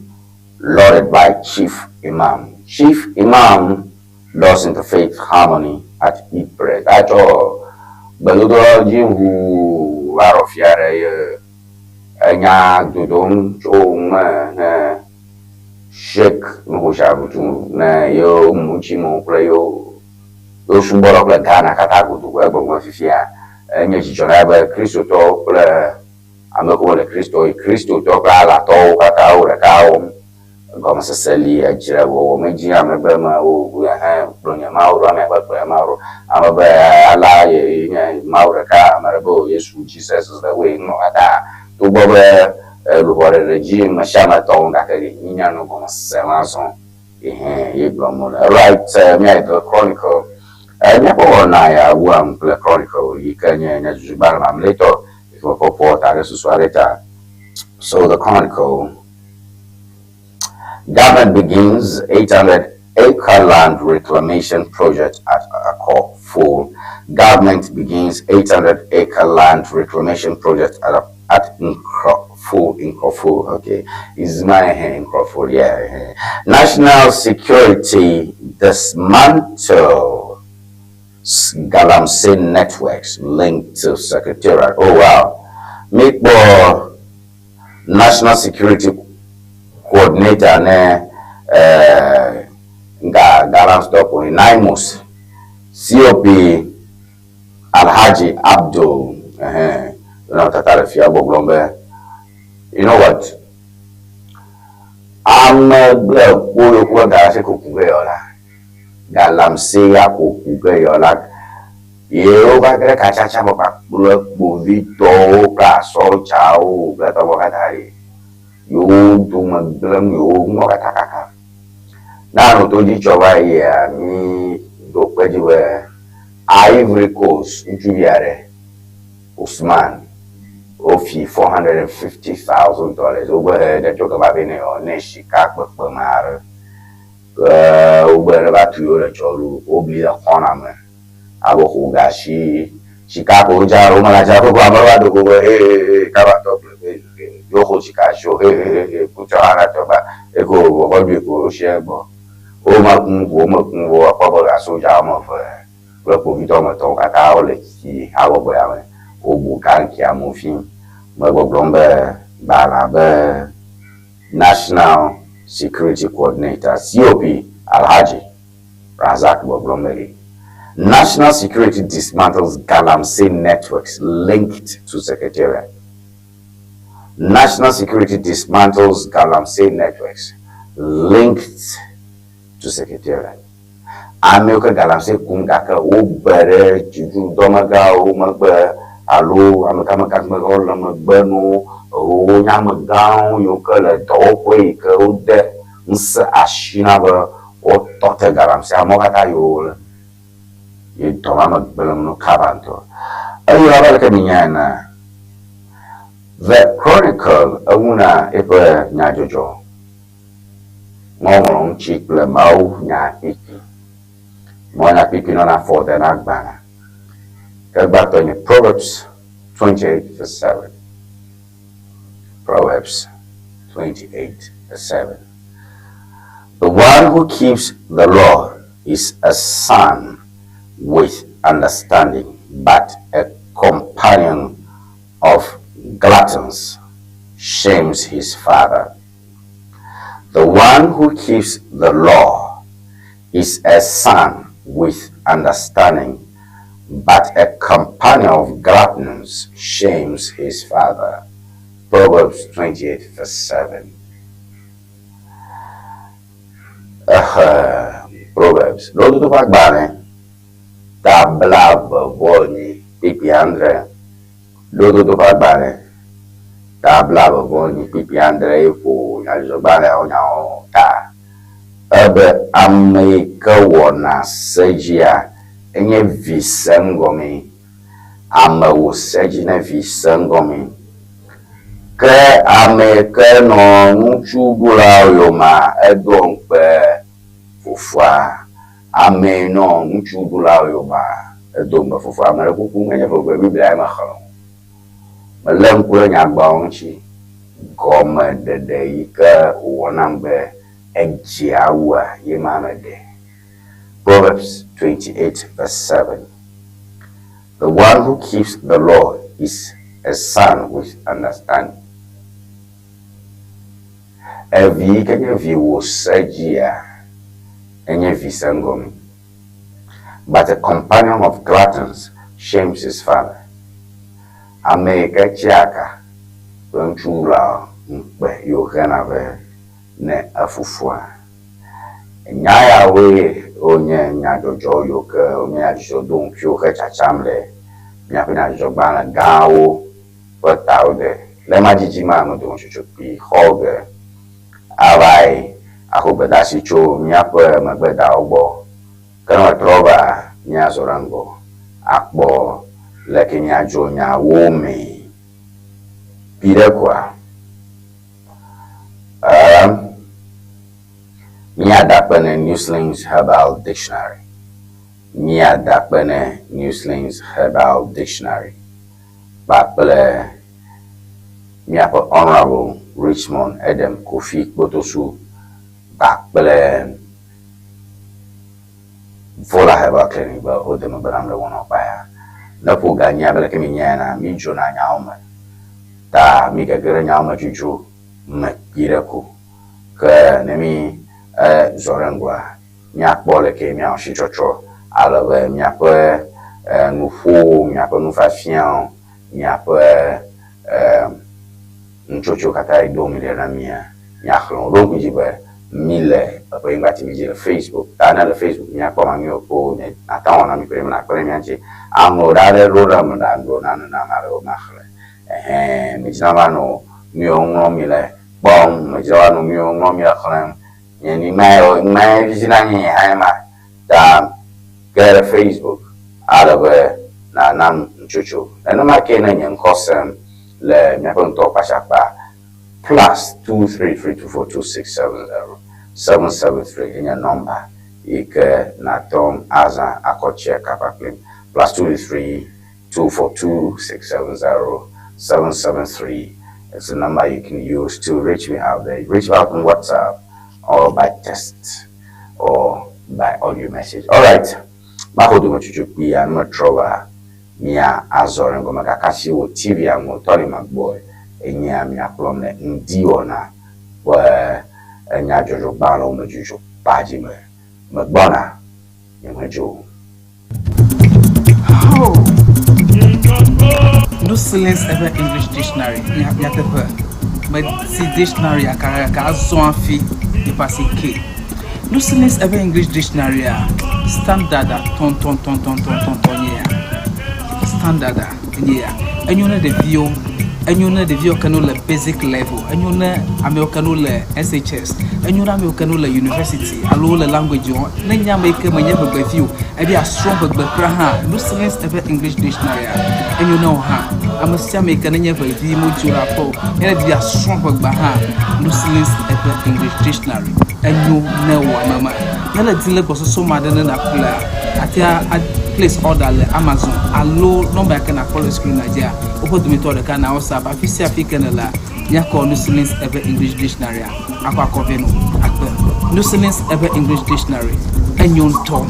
lauded by Chief Imam. Chief Imam laws Interfaith Harmony at Ypres. Atsɔ gbedodoɖa dzi ʋuu va ɖɔ fia ɖe ye enya dodom tso me ne Sheikh Nuhu Sharutu ne yewo ŋutimewo kple yewo yewo subɔlawo kple Ghana katã godoo egbɔgblɔ fifia enye dzidzɔ na ye be Kristotɔwo kple ame kewo le Kristo Kristotɔ kple Alatɔwo katã wo ɖeka wɔm. Gɔmesese li edzre wɔwɔ medzi ame be me wo hẽ kplɔ nye Mawu ɖo ame be kplɔ nye Mawu ɖo ame be ala ye nye Mawu ɖeka ame ɖe be o Yesu Jesus is the way nɔ katã togbɔ be luʋɔ ɖeɖe dzi me sia ame tɔ ŋu gake ɖe nyinya nu gɔmesese ma zɔ ehẽ ye gblɔm wole. Right míayi The Chronicle míaƒe wɔna ya wuam kple Chronicle yi ke nye nyadzɔdzɔgbalẽ mamlɛtɔ yi ke mekpɔkpɔ ta ɖe susu aɖe ta. So The Chronicle Government begins 800 acre land reclamation project at Akofo. Government begins 800 acre land reclamation project at at Nkroful, Nkroful, okay. Is my Nkroful, yeah. National security dismantle Galamsey networks linked to Secretariat. Oh wow. Mikpo National Security Coordinator ne nga Galamstop NAIMOS COP Alhaji Abdul eh na tata le fia gbɔgblɔm be you know what ame gble kpo yokue galamsey ko ku ge yɔ la galamsey ya ko ku ge yɔ la ye wova ge ɖe katsatsa me kpakple kpovitɔwo kple asɔdzawo kple tɔwo katã ɖi yewo dome gblẽm yewo nuwo katã kaka. Na nu to dzi tsɔ va yia mi ɖo kpe dzi be Ivory Coast ŋutsuvi aɖe Ousmane wofi $450,000 wogbe he ɖe tso gaba vɛ nɛ ɔ ne sika kpekpeme aɖe ke wogbe ne va tu yewo le tsɔ lu wobli le xɔna me abe xo ga si sika ko wodza wo mele dza koko ame va do go be he he he kaba tɔ gble be yewo xo sika si o he he he he kutsɔ ana tsɔ ba eko wòxɔ ɖui ko wosi egbɔ wo me kum ko wo me kum wo akpɔ be gasodza woame eve kple kpovitɔ woame etɔ̃ wo katã wole tsi habɔbɔ ya me wobu ganki amewo fi megbɔgblɔm be gbalẽa be National Security Coordinator COP Alhaji Razak gbɔgblɔm be National Security dismantles Galamsey networks linked to Secretariat. National Security dismantles Galamsey networks linked to Secretariat. Amewo ke galamsey kum gake wobe ɖe dziɖuɖudɔmegãwo megbe alo amekamekagãwo le megbe no wonye amegãwo yiwo ke le dɔwɔƒe yi ke wode ŋusẽ asi na be woatɔ te galamsey amewo katã yiwo le ye dɔ ma me gblẽm no kaba ŋutɔ. Eye abe aleke minya ene, The Chronicle ewuna eƒe nyadzɔdzɔ ŋɔŋlɔ ŋuti kple Mawu nya kpikpi. Mawu nya kpikpi nɔna afɔ de na agbalẽ. Ke gbãtɔ nye Proverbs 28 verse 7. Proverbs 28 verse 7. The one who keeps the law is a son with understanding, but a companion of gluttons shames his father. The one who keeps the law is a son with understanding, but a companion of gluttons shames his father. Proverbs 28 verse 7. Ehe, Proverbs. Lododo ƒe agbalẽ ta blaeve-vɔ-enyi kpikpi adre. Lododo ƒe agbalẽ ta blaeve-vɔ-enyi kpikpi adre ye ƒo nyadzɔdzɔgbalẽawo nyawo ta. Ebe ame yi ke wɔna se dzia enye vi seŋgɔmee. Ame wò se dzi ne vi se ŋgɔme. Ke ame ke nɔ ŋutsu ɖulawo yomea, edo ŋukpe fofoa. Ame nɔ ŋutsu ɖulawo yomea, edo ŋukpe fofoa. Ame ɖe kuku menye ƒegbe Biblia ye mexlẽ o. Melé ŋku ɖe nyagbawo ŋuti. Gɔmeɖeɖe yi ke wòwɔ nam be edzea wua ye ma meɖe. Proverbs 28 verse 7. The one who keeps the law is a son with understanding. Evi yi ke nye vi wò se dzia, enye vi seŋgɔme. But a companion of gluttons shames his father. Ame yi ke tsia aka ƒe ŋutsuwula ŋukpe yi wòhena vɛ ne efofoa. Nya yawoe wonye nyadzɔdzɔ yiwo ke wonye nyadzɔdzɔdoŋkuiwo hetsatsam le míaƒe nyadzɔdzɔgbalẽ gãwo ƒe tawo de. Le ema dzidzi mea, ame dometsotso kpui xɔ ge avae axɔ gbedeasi tso míaƒe megbedawo gbɔ. Ke ne metrɔ va, míazɔ ɖe ŋgɔ akpɔ leke míadzro nyawo mee. Kpuiɖe koa? Ehm, míada akpe ne Newslings Herbal Dictionary. Míada akpe ne Newslings Herbal Dictionary kpakple míaƒe Honourable Richmond Edem Kofi Kpotosu kpakple Vola Herbal Clinic be wode megbe nam le wɔnɔkpa ya. Ne ƒo ga nyi abe leke mienyae enea, mídzrona nyawo me. Ta mi gege ɖe nyawo me dzodzro me kpuiɖe ko. Ke ne mi e zɔ ɖe ŋgɔa, míakpɔ leke míawɔ asitsɔtsɔ ale be míaƒe e nuƒowo, míaƒe nufiafiawo, míaƒe e nutsotsowo katã yi dom mi ɖe na mía, míaxlẽ wo. Ɖo ŋku dzi be mi le eƒe Nyigba TV dzi le Facebook. Ta ne le Facebook míakpɔ ma míwo kpo nye nate ŋu awɔ na mi kple mi nakpe ɖe mía ŋuti aŋlɔ ɖa ɖe ɖo ɖe eme ɖa ŋlɔ nane na ame aɖewo maxlẽ. Ɛhɛɛ, medzina va nɔ nuyiwo ŋlɔm mi le kpɔm, medzina va nɔ nuyiwo ŋlɔm mi le xlẽm. Nye ŋmae ŋmae vivina nye hã ma. Ta ge ɖe Facebook ale be nànam nutsotso. Nenema kee ne nye ŋkɔ sem le miaƒe ŋutɔ kpatsyakpa +233242670 773 enye nɔmba yi ke nàte ŋu azã akɔ tsia kapa kplim. +233 242 670 773 is the number you can use to reach me out there. Reach out on WhatsApp or by text or by audio message. All right. Maxɔ dometsotso kpui ya ne metrɔ va mía azɔ ɖe ŋgɔme gake asi wò TV ŋu Tony Magbɔe enyea miakplɔm le ŋdi wɔna ƒe enyadzɔdzɔgbalẽwo me dzodzro kpa dzi me. Megbɔna, nyemedzo o. Oh. No silence ever English dictionary. Nyateƒe. Meti dictionary akakaka azɔ hafi nipa si ke. No silence ever English dictionary a standard a tɔntɔntɔntɔntɔntɔn nye ya. Standard a nye ya. Enyo ne ɖeviwo, enyo ne ɖeviwo ke no le basic level, enyo ne amewo ke no le SHS, enyo ne amewo ke no le university alo wole language wɔm. Ne nye ame yi ke menye ʋegbevi o, ebi asrɔ̃ ʋegbe kura hã, no silence eƒe English dictionary a, enyo ne wò hã. Ame sia ame yi ke nenye ʋevi modzo ɖe aƒe o, ne ebi asrɔ̃ ʋegbea hã, no silence eƒe English dictionary enyo ne wò ame ma. Ne le di le gbɔsɔsɔ ma ɖe ne nàƒlea, àte a place order le Amazon alo nɔmba yi ke nàkpɔ le screen dzia, woƒe dometɔ ɖeka na WhatsApp. Afi sia afi ke nèlea, míakɔ no silence eƒe English dictionary a akɔ akɔ vɛ nɔ akpe. No silence eƒe English dictionary enyo ŋutɔ.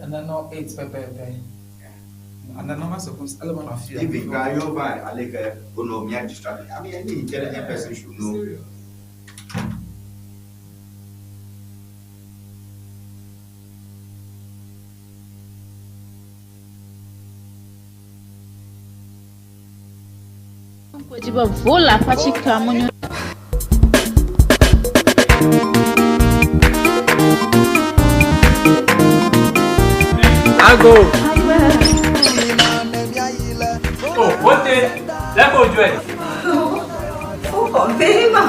Nenɔ 8 pɛpɛpɛ. Under normal circumstances, ele be nɔ afi. Even gba yɔ va ale ke wonɔ mía distract. I mean, any intelligent person should know. Ŋkɔ dzi be Vola ƒe atsike menyo. Ago. Oh, wote, lẹ́kọ̀ọ́ ojú ẹ̀. Ó bema.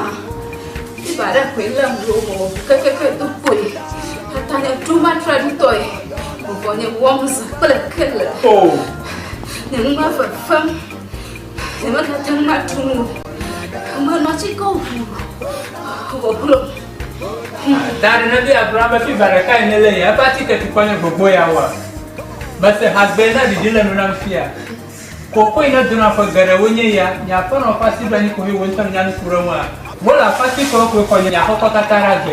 Ibada kwela mlomo kekeke tukwe. Atanya tuma traditoy. Ubonye womza kule kele. Oh. Nengwa fafam. Nemaka tangma tumu. Mama chiko. Obro. Tari na bí Abraham fi baraka yìí nílẹ̀ yẹn, ẹ bá ti tẹ̀sí kọ́nyẹ̀ gbogbo ya wà. Bẹ́sẹ̀ àgbẹ̀ náà dìde lẹ́nu náà fi à. Koko yi na dona fɔ gɛrɛ wo nye ya, nya fɔnɔ fasi bɛ ni ko yi wo ntɔn nya nukuro wa. Wo la fasi kɔ ko kɔ nya kɔkɔ kata ra gbɛ.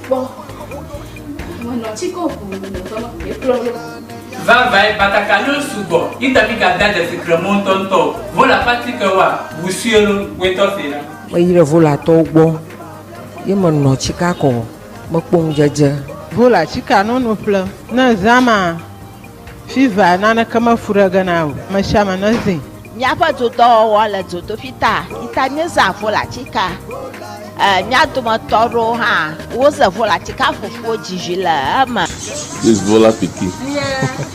Bo. Mama chiko. Vava ye bataka n'o sugbɔ, itabi ka da jɛsi kɛrɛmɔ ŋutɔŋutɔ. Wo la fasi kɛ wa, wusuye lo, wetɔ se la. Meyi ɖe Volatɔwo gbɔ ye menɔ tsika kɔ mekpɔ ŋudzedze. Vola tsika nɔnu ƒlem. Ne zãma fiva naneke mefu ɖe ge na o. Ame sia ame ne zĩ. Míaƒe dodɔwɔwɔ le dzodoƒi ta ita míezã Vola tsika. Mía dometɔ aɖewo hã woze Vola tsika fufuwo dzidzi le eme. This Vola pikin.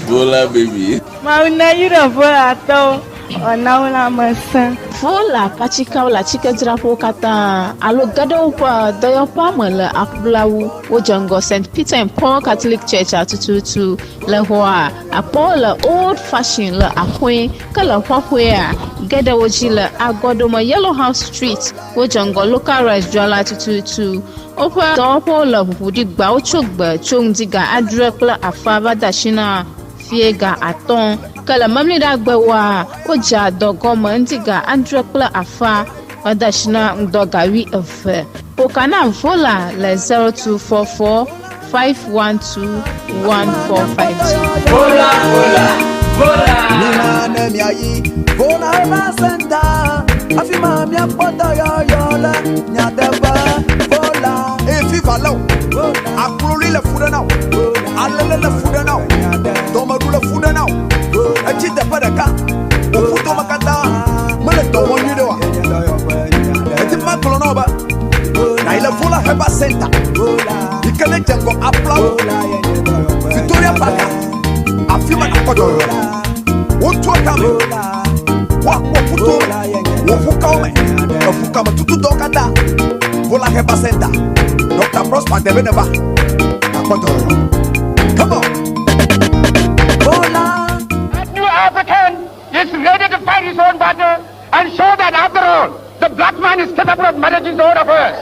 Vola baby. Mawu na yra Volatɔwo wòana wo lãmesẽ. Vola ƒe atsikewo le atsikedzraƒewo katã alo ge ɖe woƒe dɔyɔƒea me le aƒlawu. Wodze ŋgɔ St. Peter and Paul Catholic Church atututu le xɔa akpɔwo le old fashion le aƒe ke le ƒaƒea ge ɖe wo dzi le agɔdome Yellow House Street. Wodze ŋgɔ local rice dzrala tututu. Woƒe dɔwɔƒewo le ʋuʋuɖigba wotso gbe tso ŋdi ga adre kple afa va de asi na fie ga atɔ̃. Ke le memleɖagbewoa, wodzea dɔ gɔme ŋdi ga adre kple afa va de asi na ŋdɔ ga wuieve. Ƒoka na Vola le 0244 512 1452. Vola, vola, vola. Mina ne miayi Vola Herbal Center. Afi ma miakpɔ dɔyɔyɔ le nyateƒe Vola. Eye fifa lé o, akloli le fu ɖe na o, alele le fu ɖe na o, dɔmeɖu le fu ɖe na o. Etsi teƒe ɖeka, wò ƒutome katã mele dɔ wɔm nyuie ɖe oa. Eti ma gblɔ na wo be na yi le Vola Herbal Center yi ke ne dze ŋgɔ aplawo Victoria Park afi ma nakpɔ dɔyɔyɔ le. Wotu tame, woakpɔ ƒuto me, wò ƒukawo me, eƒukame tututɔwo katã. Vola Herbal Center, Dr. Prosper Debe neva, nakpɔ dɔyɔyɔ. Come on. Vola. That new African is ready to fight his own battle and show that after all, the black man is capable of managing his own affairs.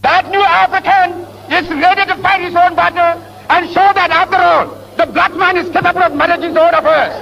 That new African is ready to fight his own battle and show that after all, the black man is capable of managing his own affairs.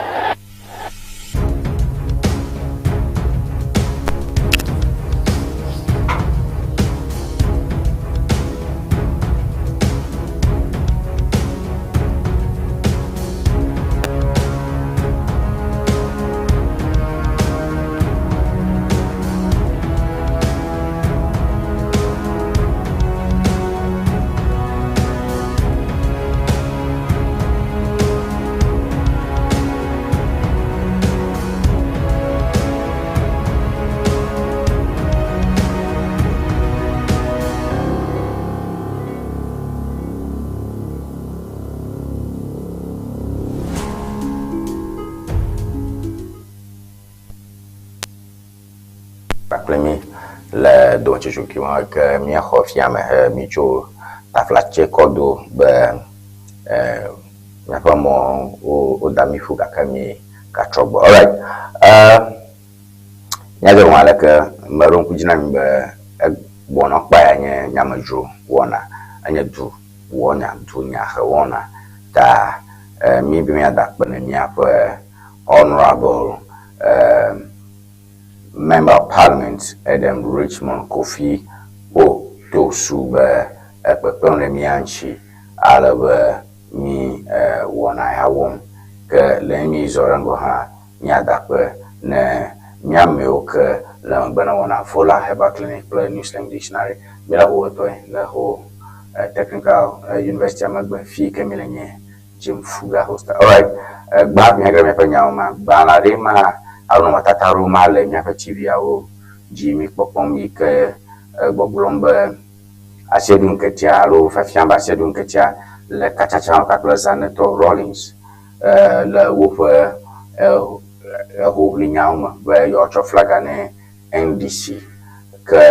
Le dometsotso ke me ke míexɔ fia me he mítso taflatse kɔ do be eh, míaƒe mɔ wo woda mí ƒu gake mí gatrɔ gbɔ. Alright. Eh, míadze gɔme aleke meɖo ŋku dzi na mi be egbɔnɔ kpa ya nye nyamedzro wɔna. Enye du wɔnya, dunyahewɔna ta eh, mí be míada akpe ne míaƒe honorable eh, Member of Parliament Edem Richmond Kofi Otosu be ekpekpem ɖe mía ŋuti ale be mí eh, wɔna ya wɔm. Ke le mí zɔ ɖe ŋgɔ hã míada akpe ne mía amewo ke le megbe ne wɔna Vola Herbal Clinic kple New Slang Dictionary. Míele Howetɔe le Ho eh, Technical eh, University megbe fi ke míle nye Jim Fuga Hoster. Alright, eh, gbã míage ɖe míaƒe nyawo ma. Gbã la ɖe ma alo nɔnɔmetata aɖewo ma le míaƒe TV-awo dzi míkpɔkpɔm yi ke eh, gbɔgblɔm be Asiedu Nketia alo fiafia be Asiedu Nketia le katsatsa me kpakple Zanetor Rawlings eh, le woƒe eh, ehoʋlinyawo me be yewoatsɔ flaga ne NDC ke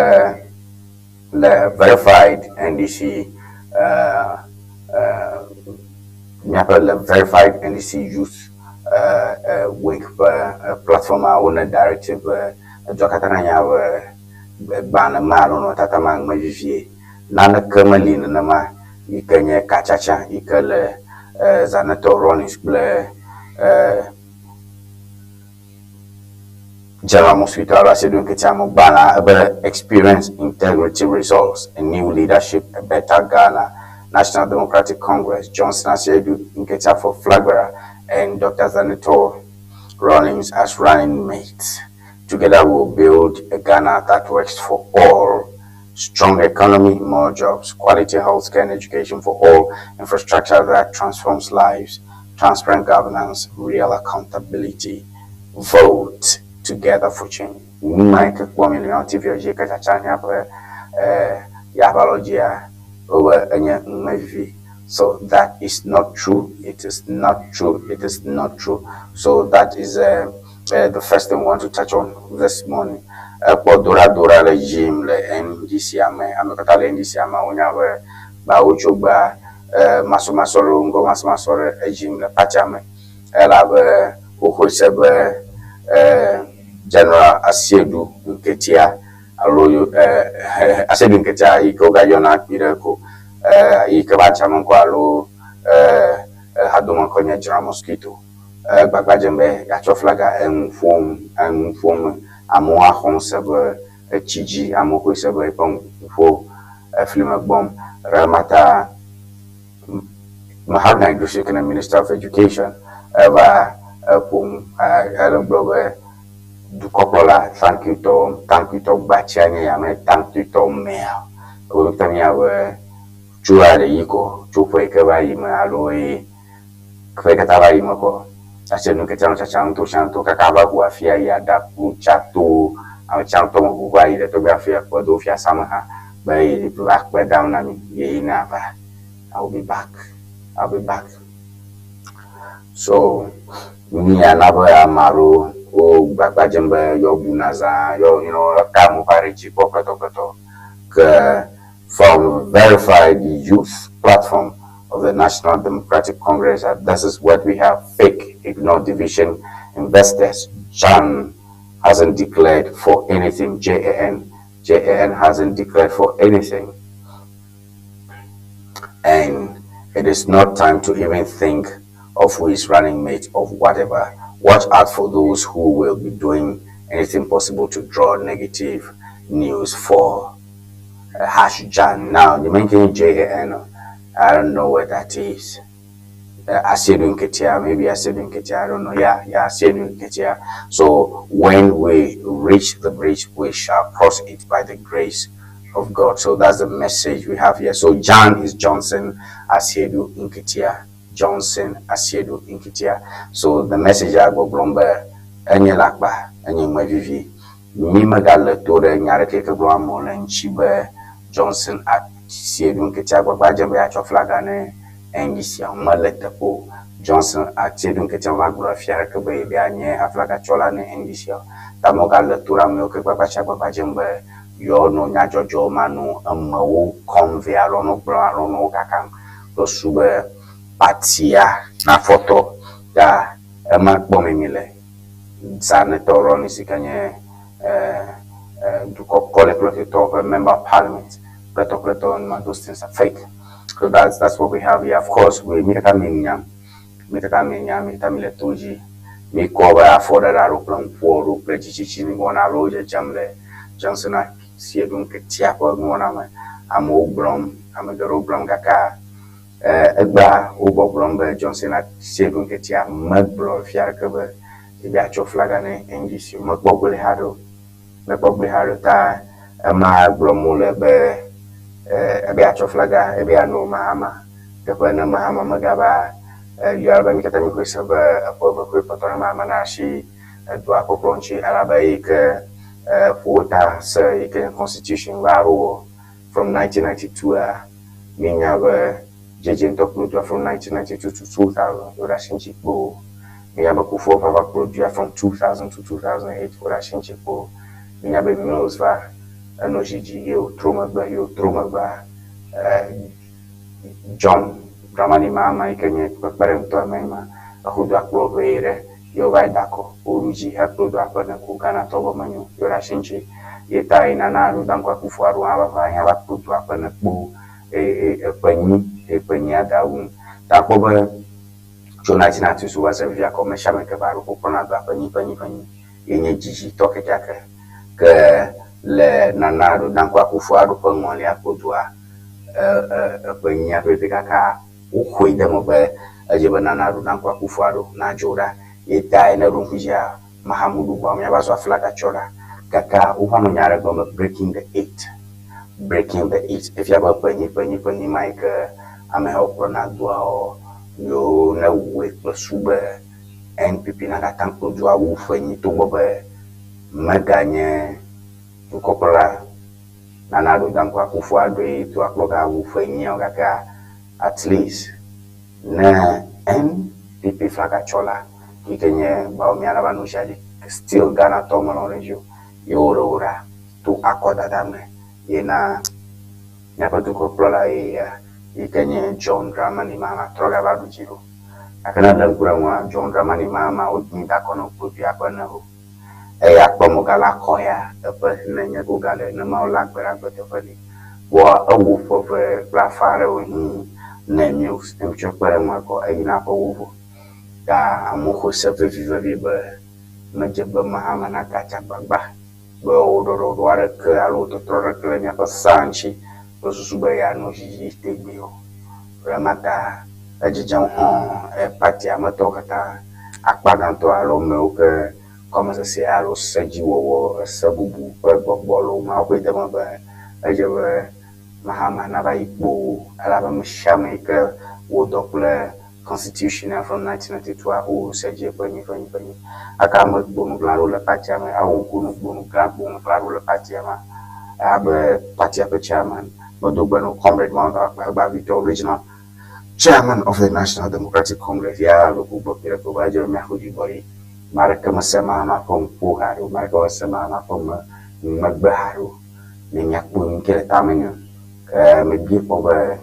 le verified NDC eh, eh, míaƒe le verified NDC youth eh, eh, wing ƒe eh, platform a wone directive be edua katã nanya be gbalẽ ma alo nɔnɔmetata ma ŋme vivie. Naneke meli nenema yi ke nye katsatsa yi ke le eh, Zanetor Rawlings kple eh, General Mosquito alo Asiedu Nketia me gbãla ebe Experience, Integrity, Results, A New Leadership, A Better Ghana, National Democratic Congress, Johnson Asiedu Nketia for flagbearer and Dr. Zanetor Rawlings as running mate. Together we will build a Ghana that works for all. Strong economy, more jobs, quality healthcare and education for all, infrastructure that transforms lives, transparent governance, real accountability. Vote together for change. Numa yi ke kpɔm mi le míaƒe TV dzi ke tsatsa míaƒe eh, yaʋalɔdzia wobe enye numevivi. So that is not true. It is not true. It is not true. So that is the first thing we want to touch on this morning. Ekpɔ doradora le yiyim le NDC me. Ame katã le NDC me wonya be gbawo tso gbea eh, masɔmasɔ ɖe wo ŋgɔ masɔmasɔ ɖe edzim le partia me. Elabe woxɔe se be eh, General Asiedu Nketia alo eh, Asiedu Nketia yi ke wogayɔna kpui ɖe ko eh, yi ke va dzame ŋkɔ alo eh, hadome ŋkɔ nye General Mosquito egbagba dzem be yeatsɔ flaga enu ƒom enu ƒom amewo axɔm se be etsi dzi amewo xɔe se be eƒe ŋuƒo efli me gbɔm. Remata Haruna Iddrisu ke nye Minister of Education eva eƒo nu ele gblɔ be dukɔkplɔla thank you tɔ thank you tɔ gbatsia nye ya me thank you tɔ mea. Wo ŋutɔ mía be tso aɖe yi kɔ tso ƒe yi ke va yi me alo ye ƒe yi katã va yi me kɔ Asiedu Nketia nɔ tsatsa ŋutɔ sia ŋutɔ kaka va ʋu afia yi aɖaku tsato ame tsia ŋutɔ me ʋu va yi ɖe tɔgbe afia kpe do fiasa me hã be yi va kpe dam na mi ye yi na va. I will be back. I'll be back. So mía na be ame aɖewo wo gbagba dzem be yewoabu nazã yewo you know eka amewo ƒe aɖe dzi kpɔ kpetɔkpetɔ ke from verified youth platform of the National Democratic Congress that this is what we have fake ignore division investors Jan hasn't declared for anything J-A-N J-A-N hasn't declared for anything and it is not time to even think of who is running mate of whatever. Watch out for those who will be doing anything possible to draw negative news for hash Jan. Now, you mentioned JAN. I don't know what that is. Asiedu Nketia, maybe Asiedu Nketia, I don't know. Yeah, yeah, Asiedu Nketia. So when we reach the bridge, we shall cross it by the grace of God. So that's the message we have here. So John is Johnson Asiedu Nketia. Johnson Asiedu Nketia. So the message I go be enye lakpa, enye ŋme vivi. Mi megale to ɖe nya ɖeke ke gblɔm amewo le ŋuti be Johnson Asiedu Nketia gbagba dzem be yeatsɔ flaga ne NDC a mele teƒe o. Johnson Asiedu Nketia va gblɔ fia ɖeke be yebe anye aflagatsɔla ne NDC a. Ta megale to ɖe amewo ke gbagba tsi agbagba dzem be Yewo nɔ nyadzɔdzɔ ma nu emewo kɔm vɛ alo nɔ gblɔm alo nɔ wo kakam kple susu be patia nafɔtɔ. Ta ema kpɔmee mi le. Senator Rawlings si ke nye dukɔ kɔlekplɔtetɔwo ƒe member of parliament kpletɔkpletɔ numa those things are fake. So that's what we have here. Of course, we mi katã mi nya, mi katã mi nya, mi katã mi le to dzi. Mi kɔ be afɔ ɖe ɖa ɖo kple ŋkuwo ɖo kple dzitsitsi nuwɔna aɖewo dzedzem le Johnson Asiedu Nketia ƒe nuwɔna me. Amewo gblɔm, ame geɖewo gblɔm gake egbea wo gbɔgblɔm be Johnson Asiedu Nketia megblɔ fia ɖeke be yebe atsɔ flaga ne NDC o. Mekpɔ gblɔe haɖe o. Mekpɔ gblɔe haɖe o. Ta ema gblɔm wole be ebe atsɔ flaga, ebe anɔ Mahama teƒe ne Mahama megava yɔ be mi katã mi xɔe se be eƒe eve koe kpɔtɔ ne Mahama na asi edua kpɔkplɔ ŋuti elabe eyi ke ƒo wo ta se yi ke nye constitution va wɔ from 1992 a mi nya be JJ ŋutɔ kplɔ dua from 1992 to 2000 wo ɖe asi ŋuti kpo. Mi nya be Kufuor va va kplɔ dua from 2000 to 2008 wo ɖe asi ŋuti kpo. Mi nya be Mills va enɔ zi dzi ye wòtrɔ megbe ye wòtrɔ megbea John Dramani Mahama yi ke nye kpekpeɖeŋutɔ eme ma exɔ dua kplɔ ʋee ɖe ye wova yi da akɔ woɖu dzi hekplɔ dua ƒe ne ko Ghanatɔ be menyo ye woɖe asi ŋuti ye ta yi Nana Addo Dankwa Akufo-Addo hã va va ye hã va kplɔ dua ƒe ne kpo eƒe nyi eƒe nyia da wu. Ta kpɔ be tso 1992 va se fifia kɔ ame sia ame ke va ɖo kplɔna dua ƒe nyi ƒe nyi ƒe nyi ye nye dzidzitɔ kekeake ke le Nana Addo Dankwa Akufo-Addo ƒe ŋɔlia kplɔ dua eƒe nyia ƒe kaka woxɔe de me be edze be Nana Addo Dankwa Akufo-Addo nadzo ɖa ye ta ne ɖo ŋku dzia Mahamudu Bawumia va zu aflaga tsɔ ɖa. Gake wova nɔ nya aɖe gblɔm be breaking the eight, breaking the eight efia be ƒe nyi ƒe nyi ƒe nyi ma yi ke amehawo kplɔna doa yewo ne wɔe kple su be NPP nagate ŋu kplɔ dua wu ƒe nyi togbɔ be meganye dukɔkplɔla Nana Addo Dankwa Akufo-Addo ye dua kplɔ ga wu ƒe nyia o gake at least ne NPP flaga tsɔ la yi ke nye Bawumia la va nɔ zia dzi still Ghanatɔwo melɔ̃ ɖe edzi o ye woɖe wo ɖa to akɔdada me ye na míaƒe dukɔkplɔla yeyea yi ke nye John Dramani Mahama trɔ gava ɖu dzi ɖo. Gake ne èlé ŋku ɖe eŋua, John Dramani Mahama wodii da akɔ ne wokplɔ dua ƒe ene o. Eya kpɔ mo gale akɔ ya eƒe ne nye ko gale ne Mawu le agbe ɖe agbe teƒe nɛ. Vɔa ewu ƒe eve kple afã aɖe wònyi ne Mills ne mitsɔe kpe ɖe eŋua kɔ eyina ƒe wu vɔ. Ta amewo xɔe se vevi vevi be medze be Mahama nagatse agbagba be wò ɖɔɖɔɖo aɖeke alo wò tɔtrɔ aɖeke le míaƒe sea ŋuti kple susu be yeanɔ dzidzim tegbee o. Le ema ta edzedzem hɔ̃ partia me tɔwo katã akpa gãtɔ alo amewo ke gɔmesese alo sedziwɔwɔ, ese bubu ƒe gbɔgbɔ le wo me woxɔe de eme be edze be Mahama nava yi kpoo elabe ame sia ame yi ke wɔ dɔ kple constitution from 1992 a wowɔ se dzi ƒe nyi ƒe nyi ƒe nyi. Gake ame gbonugla aɖewo le partia me awɔ ŋku nu gbonugla gbonugla aɖewo le partia me abe partia ƒe chairman medo gbe no comrade Agba regional chairman of the National Democratic Congress ya ɖo gbɔ kpi ɖe ko be edze be míaxɔ dzi gbɔ ɖi. Ame aɖeke mese Mahama ƒe ŋku haɖe o, ame aɖeke mese Mahama ƒe me megbe haɖe o. Ne míakpɔ nu ke le tame nɛ o. Ke mebia kpɔ be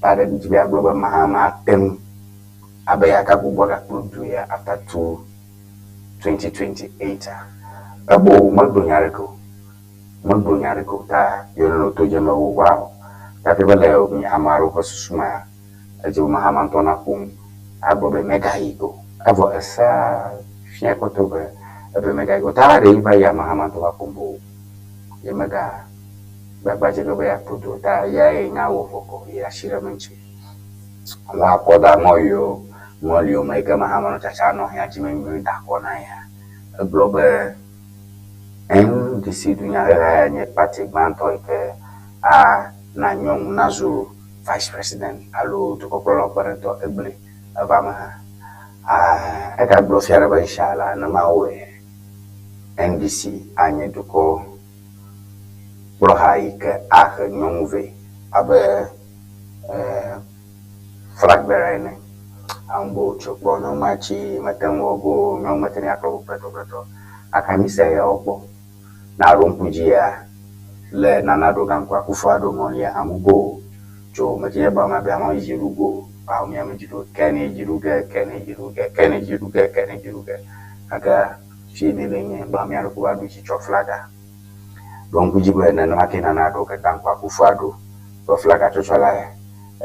ta ɖe dzi be yeagblɔ be Mahama ate ŋu abe yeagagbugbɔ gakplɔ du ya after two 2028 a. Ebo megblɔ nya aɖeke o. Megblɔ nya aɖeke o ta yewo nɔ to dzem be oh wow. Gake be le ame aɖewo ƒe susu mea, edze be Mahama ŋutɔ naƒo nu agblɔ be megayi o. Evɔ esea fia kɔtɔ be ebe megayi o. Ta ɖe va yia Mahama ŋutɔ va ƒo nu be o yemega gbagba dze ge be yeakplɔ du o. Ta eyae nya wɔ vɔ kɔ yi asi ɖe eme ŋuti. Woakɔ da ŋɔliwo ŋɔliwo me yi ke Mahama nɔ tsatsa nɔ hiã dzi me da akɔ na ya. Egblɔ be NDC dunyaheha ya nye party gbãtɔ yi ke ana nyɔnu nazu vice president alo dukɔkplɔlawo ƒe ɖetɔ egblɔe eva eme hã. Egagblɔ fia ɖe be inshallah ne Mawu wɔe NDC anye dukɔ kplɔha yi ke ahe nyɔnu vɛ abe flag bearer ene. Aŋgbo tso kpɔ nyɔnua tsi mete ŋu wɔ go nyɔnu mete ŋu akplɔ kpletɔkpletɔ. Gake mi se ya wokpɔ. Ne aɖo ŋku dzia, Le Nana Addo Dankwa Akufo-Addo ŋɔlia amugo tso meti nye ba ma be amewo dzi ɖu go awo mia me dzi ɖu ke ne dzi ɖu ge ke ne dzi ɖu ge ke ne dzi ɖu ge ke ne dzi ɖu ge gake fi mi le nye ba mia ɖokui va ɖu dzi tsɔ flaga. Ɖo ŋku dzi be nenema ke Nana Addo Dankwa Akufo-Addo ƒe flaga tsɔtsɔ la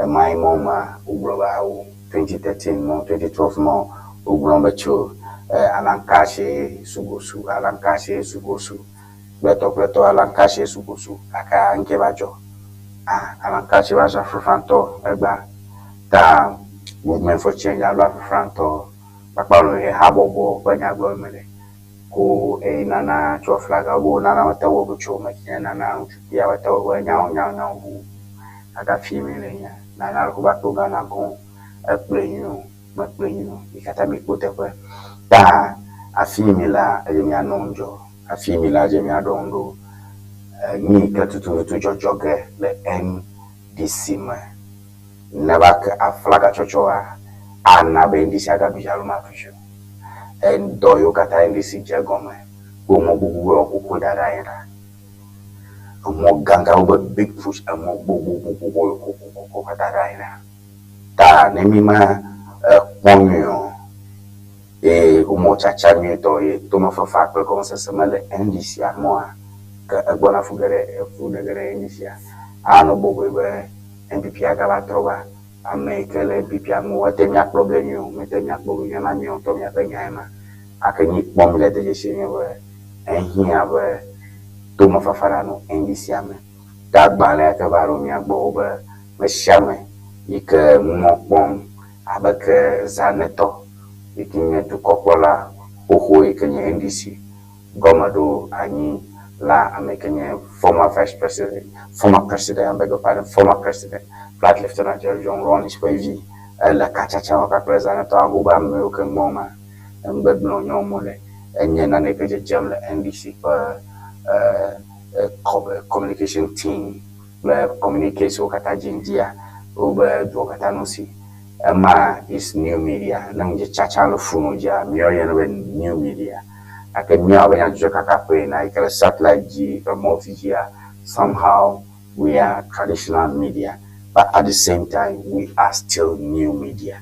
ema yi mɔ ma wogblɔ be awo 2013 mɔ 2012 mɔ wogblɔ be tso Alan Cash sugosu Alan Cash sugosu kpletɔ kpletɔ Alan Cash sugosu gake ŋke va dzɔ. Ah, Alan Cash va zu afrafrantɔ egba ta Movement for Change alo afrafrantɔ kpakpa lo he habɔbɔ ƒe nyagblɔm me le ko eye Nana tsɔ flaga wo Nana mete wɔ ɖo tso me nye Nana ŋutsu mete wɔ be nyawo nyawo nyawo ʋu gake fi mi le nye Nana ɖo va to Ghana gɔn ekplɔe nyuie o mekplɔe nyuie o mi katã mi kpɔ teƒe ta afi mi la eye mianɔ ŋudzɔ afi mi la dze miaɖɔ ŋu ɖo nu yi ke tututu dzɔdzɔ ge le NDC me neva ke aflaga tsɔtsɔa ana be NDC agaɖu dzi alo maɖu dzi o. Dɔ yiwo katã NDC dze egɔme kple mɔ gbogbo yawo koko da ɖe anyi la, emɔ gãgãwo be big push emɔ gbogbogbogbo yiwo koko koko da ɖe anyi la. Ta ne mi ma ekpɔ nyuie o eye womɔ tsatsa nyuietɔ eye tomefafa kple gɔmesese mele NDC mɔa ke egbɔna fu geɖe fu ɖe ge ɖe NDC anɔ bɔbɔe be NPP agava trɔ va ame yi ke le NPP ŋu ete miakplɔ ge nyuie o mete miakplɔ ge nyuie ma miawo ŋutɔ miaƒe nya ma. Gake nyi kpɔm mi le de dzesi nye be ehiã be tomefafa nanɔ NDC me. Ta agbalẽ ke va ɖo mia gbɔ wo be me sia ame yi ke mɔ kpɔm abe ke Zanetɔ yi ke nye dukɔkplɔla xoxo yi ke nye NDC gɔme ɖo anyi la ame yi ke nye former vice president, former president, I beg your pardon, former president Flight Lieutenant Jerry John Rawlings ƒe vi ele katsatsa wɔ kpakple Zanetɔ ago be ame yiwo ke ŋgbɔ ma ŋgbegblẽ nyɔ mo le enye nane yi ke dzedzem le NDC ƒe communication team kple communicates wo katã dzi ŋdzia wobe duwo katã no si. Ema is new media. Ne ŋdze tsatsa le fonu dzia míawo yɔnɛ be new media. Gake míawo abe nyadzɔdzɔ kaka ƒe ene yi ke le satellite dzi kple multi dzia somehow we are traditional media but at the same time we are still new media.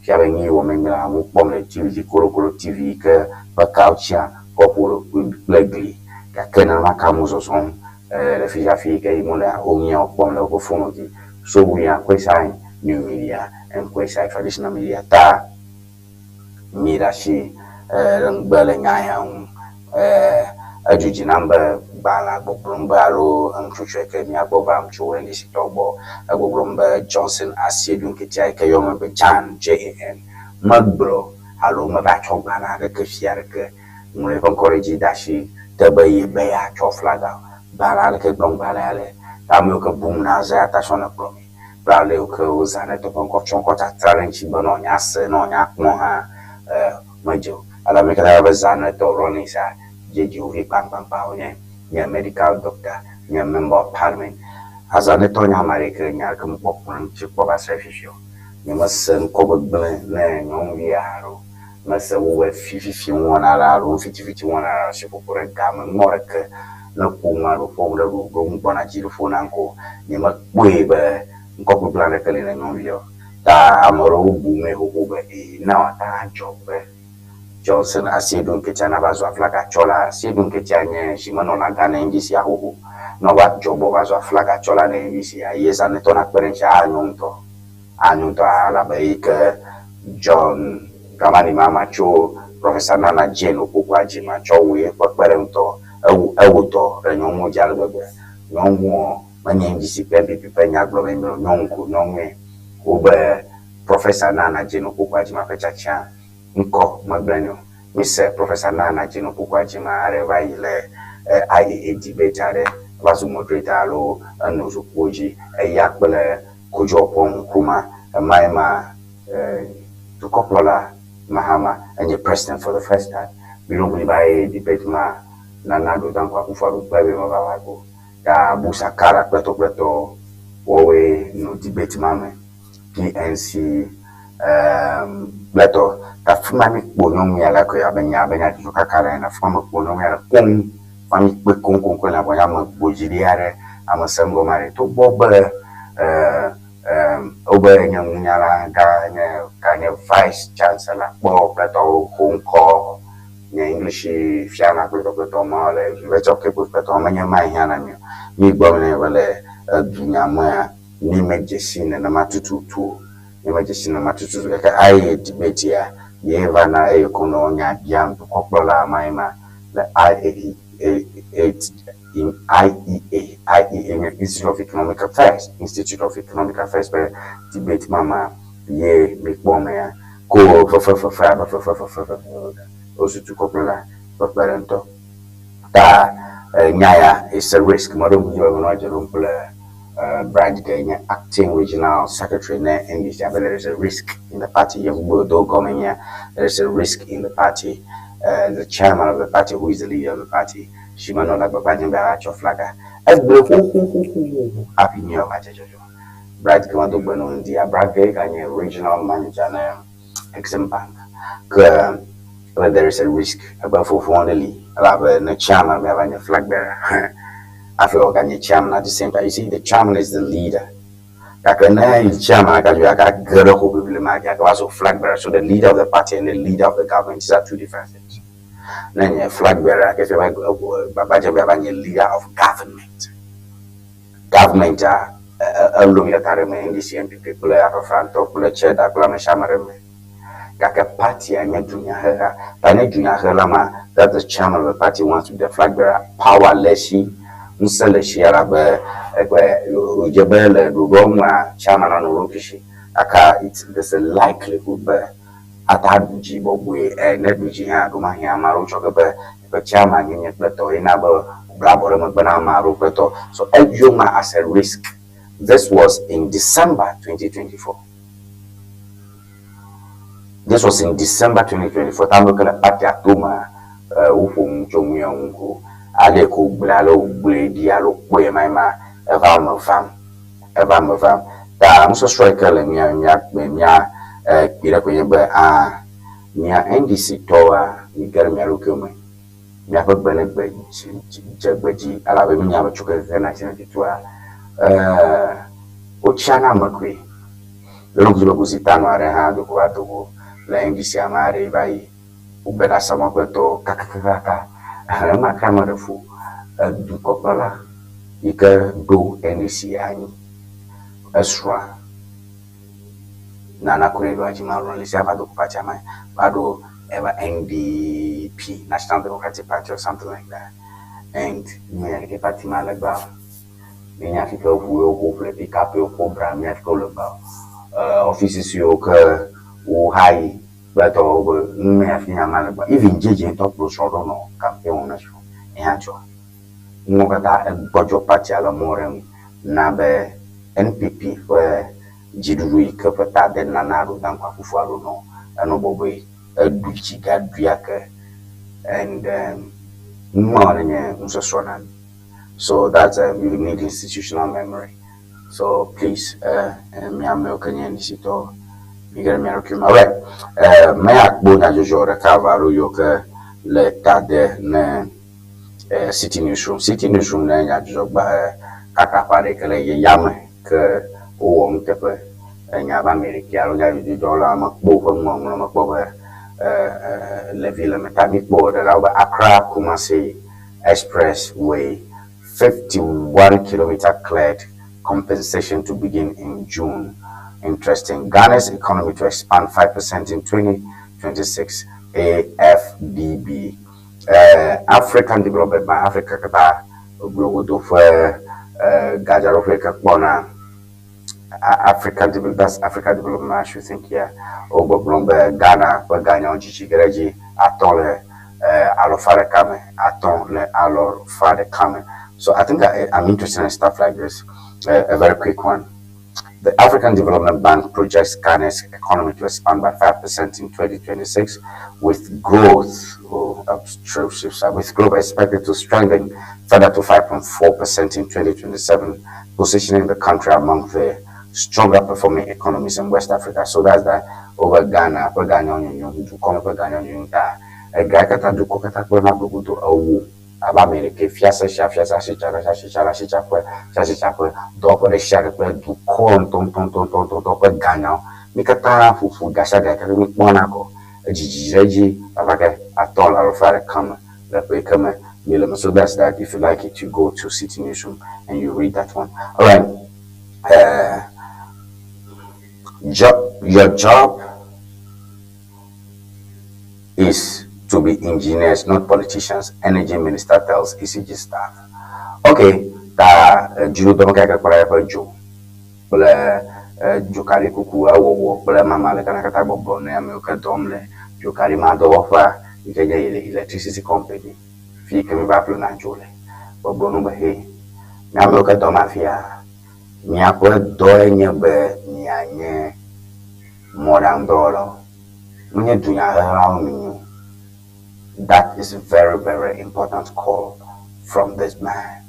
Fia be nu yi wɔm míele amewo kpɔm le TV dzi kolokolo TV yi ke ƒe kawo tsia kɔƒo kple gli gake nenema ke amewo zɔzɔm le fi sia fi yi ke yim wolea wo míawo kpɔm le woƒe fonu dzi. So we are quasi new media and quasi traditional media ta mi ɖe asi le ŋugbe le nya ya ŋu. Edzu dzi nam be gbalẽa gbɔgblɔm be alo enutsotso yi ke mía gbɔ vam tso NDC tɔwo gbɔ egbɔgblɔm be Johnson Asiedu Nketia yi ke yɔm be Jan J-A-N megblɔ alo meva tsɔ gbalẽ aɖeke fia aɖeke ŋlɔ eƒe ŋkɔ ɖe edzi de asi te be ye be yeatsɔ flaga o. Gbalẽ aɖeke gblɔm gbalẽa le. Ta ame yiwo ke bum na ze ata sɔ ne kplɔ mi kple ale yiwo ke wozã ne tɔƒe ŋkɔ tsɔ ŋkɔ tsatra ɖe ŋuti be ne wòanya se ne wòanya kpɔ hã medze o. Ale ame yi katã be Zanetɔ Rawlings a dzedzi kpakpakpa wònye nye medical doctor nye member of parliament. Azanetɔ nye ame aɖe yi ke nya ɖeke mekpɔ ku ɖe eŋuti kpɔ va se fifi o. Nyemese ŋkɔ gbegblẽ ne nyɔnuvi alo mese wowɔe fififi wɔna ɖe alo fitifiti wɔna ɖe alo asiƒoƒo ɖe game ŋu ɖeke ne ƒome alo ƒome ɖe ɖo ŋu gbɔna dzi ɖo ƒo na ŋkɔ nyemekpɔe be ŋkɔ gbegblẽ aɖeke li na nyɔnuvia o. Ta ame aɖewo bu mee xoxo be ee na wòate adzɔ be Johnson Asiedu Nketia nava zu aflagatsɔla. Asiedu Nketia nye zimenɔla gã na NDC xoxo. Ne wòva dzɔ be wòva zu aflagatsɔla na NDC eye Zanetɔ nakpe ɖe eŋuti anyo ŋutɔ. Anyo ŋutɔ elabe eyi ke John Dramani Mahama tso Professor Nana Jane Opoku Agyemang tsɔ wɔ eƒe kpeɖeŋutɔ ewu ewɔ dɔ ɖe nyɔnuwo dzi ale gbegbe. Nyɔnuwo menye NDC kple NPP ƒe nya gblɔm míele o. Nyɔnu ko nyɔnue wobe Professor Nana Jane Opoku Agyemang ƒe tsatsia ŋkɔ megblẽ nɛ o. Mise Professor Nana Jane Opoku Agyemang aɖe va yi le IAA debate aɖe va zu moderator alo enɔ zokpowo dzi eya kple Kojo Oppong Nkrumah emae ma dukɔkplɔla Mahama enye president for the first time. Miɖo ŋku dzi be IAA debate ma Nana Addo Dankwa Akufo-Addo gbe be meva va go. Ta Abu Sakara kpletɔkpletɔ wɔwoe nɔ debate ma me. PNC kpletɔ. Ta fi ma mi kpɔ nyɔnu ya le koe abe nya abe nyadzɔdzɔ kaka ɖe ene. Afi ma mekpɔ nyɔnu ya le koŋ. Va mi kpe koŋkoŋkoe le abe ame gbodzi ɖi aɖe, ame se ŋgɔme aɖe. Togbɔ be wobe nye nunyala gã nye ganye vice chancellor kpɔ kple tɔwo xo ŋkɔ nye English fiana kple tɔ kple tɔ ma le University of Cape Coast kple tɔ menye ma hiã na mi o. Mi gbɔ ne be le edunya mea mi medze si nenema tututu o. Mi medze si nenema tututu gake aye debate ya ye va na eye ko nɔ nya biam dukɔkplɔla ma ye ma le IAE in IEA. IEA nye Institute of Economic Affairs, Institute of Economic Affairs ƒe debate ma ma ye mi kpɔ mea ko fefe fefe abe fefe fefe fefe wozu dukɔkplɔla ƒe kpeɖeŋutɔ. Ta nya ya is a risk. Meɖo ŋku dzi be menɔ dze ɖom kple Bright ke nye acting regional secretary ne NDC abe there is a risk in the party. Yevugbe do gɔme nye there is a risk in the party. The chairman of the party, who is the leader of the party, si menɔ le agbagba dzem be atsɔ flaga. Egblɔe xoxoxoxoxo hafi nye wòva dze dzɔdzɔ. Bright ke medo gbe no ŋdia. Bright ke ganye regional manager ne Exim Bank. Ke ebe there is a risk ebe vɔvɔ̃ ɖe li elabe ne chairman be ava nye flag bearer hafi wòaganye chairman at the same time. You see, the chairman is the leader. Gake ne chairman agadzo aga ge ɖe hoʋiʋli ma dzi age va zu flag bearer. So the leader of the party and the leader of the government, these are two different things. Ne nye flag bearer ke fia be gbagba dze be ava nye leader of government. Government a elo mi katã ɖe me NDC, NPP kple Afafrantɔ kple Cheddar kple ame sia ame ɖe me. Gake party a nye dunyaheha. Ta nye dunyahela ma that the chairman of the party wants to be the flag bearer. Power le esi, ŋusẽ le esi elabe ekpe wòdze be le ɖoɖoa nua chairman anɔ eɖokui si. Gake it's there's a likelihood be ate aɖu dzi bɔbɔe. Ne ɖu dzi hã ɖomahi ame aɖewo tsɔ ke be eƒe chairman nyenye kple tɔ ye na be wòbla abɔ ɖe megbe na ame aɖewo kple tɔ. So eyoma as a risk. This was in December 2024. This was in December 2024. Ta ame ke le party atome woƒo nu tso nu ya ŋu ko ale ko wògblɔe alo wògblɔe ɖi alo kpɔe ma ma eva me vam. Eva me vam. Ta nusɔsrɔ̃ yi ke le mía mía mía kpi ɖe koe nye be ah mía NDC tɔwoa mi ge ɖe mia ɖokuiwo me. Miaƒe gbe ne gbe dze gbe dzi elabe mi nya be tso kekeake na 1992 wotsiana ame koe. Ɖo ŋku dzi be Gozitano aɖe hã do go va do go le NDC ame aɖe va yi wogbe ɖe asamɔ kple tɔwo kakakakaka. Ema ke ame ɖe fu edukɔkplɔla yi ke ɖo NDC anyi esrɔ̃a Nana Konadu Agyemang Rawlings ya va do go party me va ɖo eva NDP, National Democratic Party or something like that. And míenya fi ke party ma le gbea o. Míenya fi ke ʋu yiwo woƒle, pickup yiwo wobra, míenya fi ke wole gbea o. Offices yiwo ke woha yi kple tɔwo be míenya fi nya ma le gbea. Even JJ ŋutɔ kplɔ srɔ̃ ɖo nɔ campaign wɔm na srɔ̃. Ye hã dzɔ. Nuwo katã egbɔdzɔ party le mɔ ɖe ŋu na be NPP ƒe dziɖuɖu yi ke ƒe ta de Nana Addo Dankwa Akufo-Addo nɔ enɔ bɔbɔe eɖu dzi gaɖui ake and numawo ne nye nusɔsrɔ̃ na mi. So that's you need institutional memory. So please, mi amewo ke nye NDC tɔwo mi ge ɖe mia ɖokui me. Alright, meyakpɔ nyadzɔdzɔ ɖeka eve alo yiwo ke le ta de ne City Newsroom. City Newsroom ne nyadzɔdzɔ gba kaka ƒe aɖe ke le yame ke wowɔ nuteƒe enya be Amerika alo nyadzɔdzɔdɔwɔla mekpɔ woƒe nuŋɔŋlɔ mekpɔ be le vi le me ta mi kpɔ ɖelawo be Accra Kumasi Expressway 51 kilometer cleared, compensation to begin in June. Interesting. Ghana's economy to expand 5% in 2026. AFDB. African Development Bank, Africa katã glogodo ƒe gadzraɖoƒe ke kpɔna African Development, that's Africa Development, I should think, yeah. Wogbɔgblɔm be Ghana ƒe ganyawo dzidzi ge ɖe edzi atɔ̃ le alɔfa ɖeka me, atɔ̃ le alɔfa ɖeka me. So I think I'm interested in stuff like this. A very quick one. The African Development Bank projects Ghana's economy to expand by 5% in 2026, with growth, oh, with growth expected to strengthen further to 5.4% in 2027, positioning the country among the stronger performing economies in West Africa. So that's that over Ghana, over Ghana, dukɔ ƒe Ghana, ta ega katã dukɔ katã kple na glogodo ewo. Abe ame ɖekɛ, fiase sia fiase, asitsala sia asitsala, asitsaƒe sia asitsaƒe, dɔwɔƒe ɖe sia ɖe kple dukɔ ŋutɔŋutɔŋutɔŋutɔ ƒe ganyawo. Mí katã ƒoƒu gasiaga yi ke míkpɔna kɔ edzidzi ɖe edzi vava ke atɔ le alafa ɖeka me le ƒe yi ke me míele me. So that's that. If you like it, you go to City Newsroom and you read that one. All right. Job, your job is to be engineers, not politicians, Energy Minister tells ECG staff. Okay, ta dziɖuɖudɔme ka ke kpɔ ɖe eƒe dzo kple dzokaɖi kuku ewɔwɔ kple mama le kana katã gbɔgblɔ ne amewo ke dɔm le dzokaɖi ma dɔwɔƒea yi ke nye electricity company fi yi ke mi va ƒlena dzo le. Gbɔgblɔ nu be he, ne amewo ke dɔm afia, miaƒe dɔe nye be mianye mɔɖaŋudɔwɔlawo. Menye dunyahelawo mi o. That is very very important call from this man.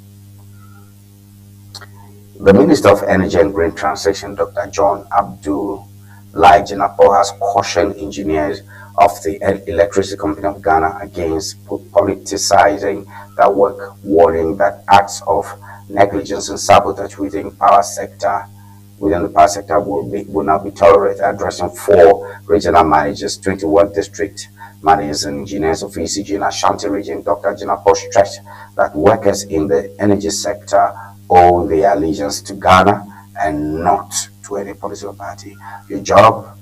The Minister of Energy and Green Transition, Dr. John Abdul Lai Jinapor, has cautioned engineers of the Electricity Company of Ghana against politicizing their work, warning that acts of negligence and sabotage within power sector within the power sector will be will not be tolerated. Addressing four regional managers, 21 district managers and engineers of ECG in Ashanti region, Dr. Jinapor stressed that workers in the energy sector owe their allegiance to Ghana and not to any political party. Your job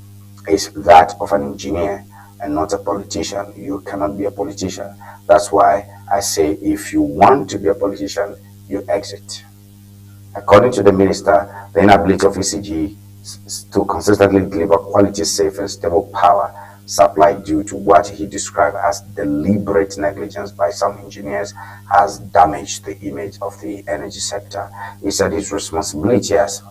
is that of an engineer and not a politician. You cannot be a politician. That's why I say if you want to be a politician, you exit. According to the minister, the inability of ECG to consistently deliver quality, safe, and stable power supply due to what he described as deliberate negligence by some engineers has damaged the image of the energy sector. He said his responsibility as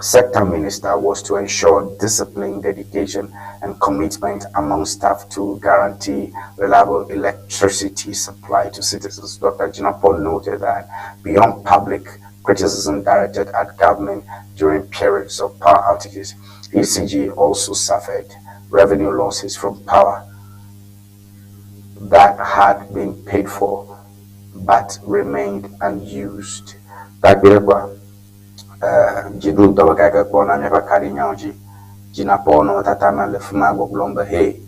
sector minister was to ensure discipline, dedication, and commitment among staff to guarantee reliable electricity supply to citizens. Dr. Jinapor noted that beyond public criticism directed at government during periods of power outages, ECG also suffered revenue losses from power that had been paid for but remained unused. Dziɖuɖudɔ ka ke kpɔna míaƒe kaɖinyawo dzi Jinapor nɔnɔmetata me le fi ma gbɔgblɔm be hey,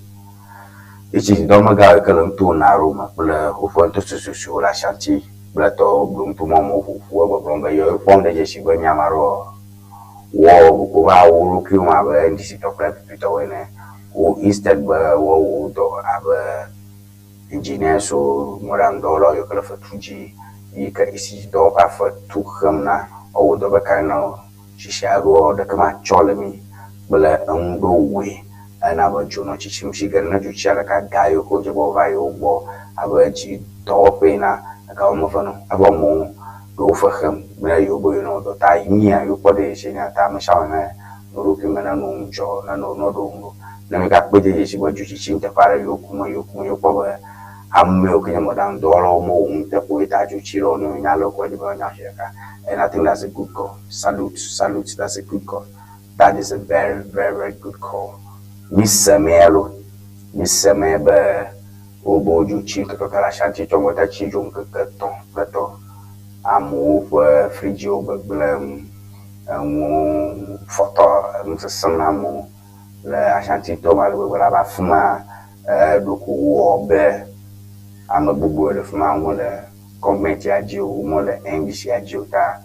ECG dɔmegã yi ke le nuto Naro me kple woƒe nutosususuwo le Ashanti kple tɔwo blu ŋutumɔmewo ƒoƒu egbɔgblɔm be yewo kpɔm ɖe dzesi be nya ma ɖewoa wɔ ko va wo ɖokuiwo me abe NDC tɔ kple NPP tɔwo ene. Wo instead be woawɔ wo dɔ abe engineers wo, mɔɖaŋudɔwɔlawo yiwo ke le fetu dzi yi ke ECG dɔwɔƒea fetu xem na woawɔ dɔ be kae nɔ tsitsi aɖewoa ɖeke matsɔ le mi kple enu ɖewo ena be dzo nɔ tsitsim zi geɖe ne dzo tsia ɖeka ga yiwo ke wodze be woava yewo gbɔ abe dzi dɔwɔƒe ena egawo meve nɔ evɔ amewo ɖewo fe xem be yewo be yewo nɔ dɔ ta nyia yewo kpɔ de dzesi nya ta ame sia ame ne nɔ ɖokui me ne nɔ ŋudzɔ ne nɔ nɔ ɖo ŋu ɖo ne mi gakpɔe de dzesi be dzo tsitsim teƒe aɖe yewo ku me yewo ku me yewo kpɔ be ame yiwo ke nye mɔɖaŋudɔwɔlawo mewɔ nuteƒe o ye ta dzo tsi ɖe wo ne wonya le wokɔ dzi be woanya zi ɖeka and I think that's a good call. Salute, salute, that's a good call. That is a very, very, very good call. Mi semee lo, mi semee be wobe dzo tsi ŋkeke le Ashanti tsɔ ŋgɔ ta tsi dzo ŋkeke tɔ̃ kple tɔ. Amewo ƒe fridziwo gbegblẽm, enuwo fɔtɔ, enu sesẽm na amewo le Ashanti to me ale gbegbe le abe afi ma ɖeko wowɔ be ame gbogbo le fi ma womele gɔmɛntia dzi o, womele NDC-a dzi o ta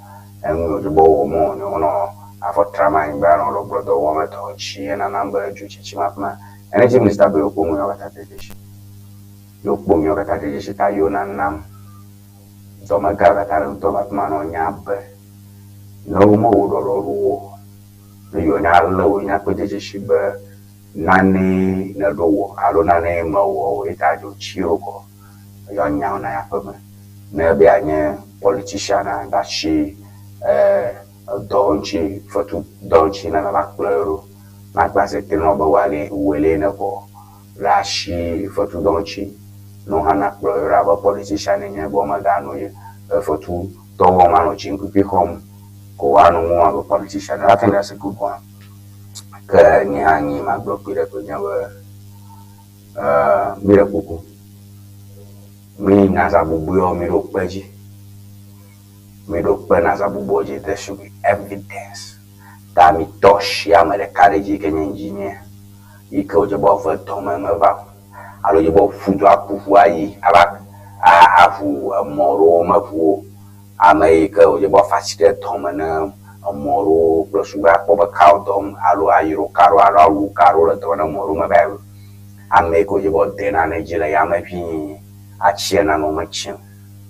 enu yi wòdze be wowɔ mewɔ nɛ o. Wonɔ afɔ tram anyigba nɔ lɔgblɔdɔ wɔm le tɔ dzi henana be dzotsitsi ma fi ma. Energy minister be yewokpɔ nu yawo katã de dzesi. Yewokpɔ nu yawo katã de dzesi ta yewo nanam dɔmegãwo katã le ŋutɔ me afi ma ne wonya be ne womewɔ ɖɔɖɔɖo o, ne yewonya lé wo nya kpe de dzesi be nanee nèɖo wɔ alo nanee mewɔ o ye ta dzo tsi wo kɔ yɔ nyawo na yeaƒe me. Ne be yeanye politician a, ɖe asi edɔ ŋuti, fetu dɔ ŋuti ne nava kplɔe ɖo. Ne agba zi te nɔ be wòali wòe ne vɔ ɖe asi fetu dɔ ŋuti ne wò hã nakplɔe ɖo abe politician enye be womegano ye fetu dɔ wɔm anɔ dziŋkuikui xɔm ko woanɔ nu wɔm abe politician. I think that's a good one. Ke nye hã nyi magblɔ kpui ɖe koe nye be mi ɖe kuku. Mi nazabubuiwo mi ɖo kpe dzi. Mi ɖo kpe nazabubuiwo dzi. There should be evidence. Ta mi tɔ shi ame ɖeka ɖe dzi yi ke nye engineer yi ke wòdze be wòave dɔme meva o. Alo dze be wòƒu du aku ʋu ayi ava aʋu emɔ ɖewo meʋu o. Ame yi ke wòdze be wòafa atsi ɖe dɔme ne emɔ ɖewo kple sugbɔ akpɔ be kawo dɔm alo ayro ka ɖewo alo awu ka ɖewo le dɔme ne emɔ ɖewo meva yi o. Ame yi ke wòdze be wòade nane dzi le yame ʋĩi atsia nanewo metsi o.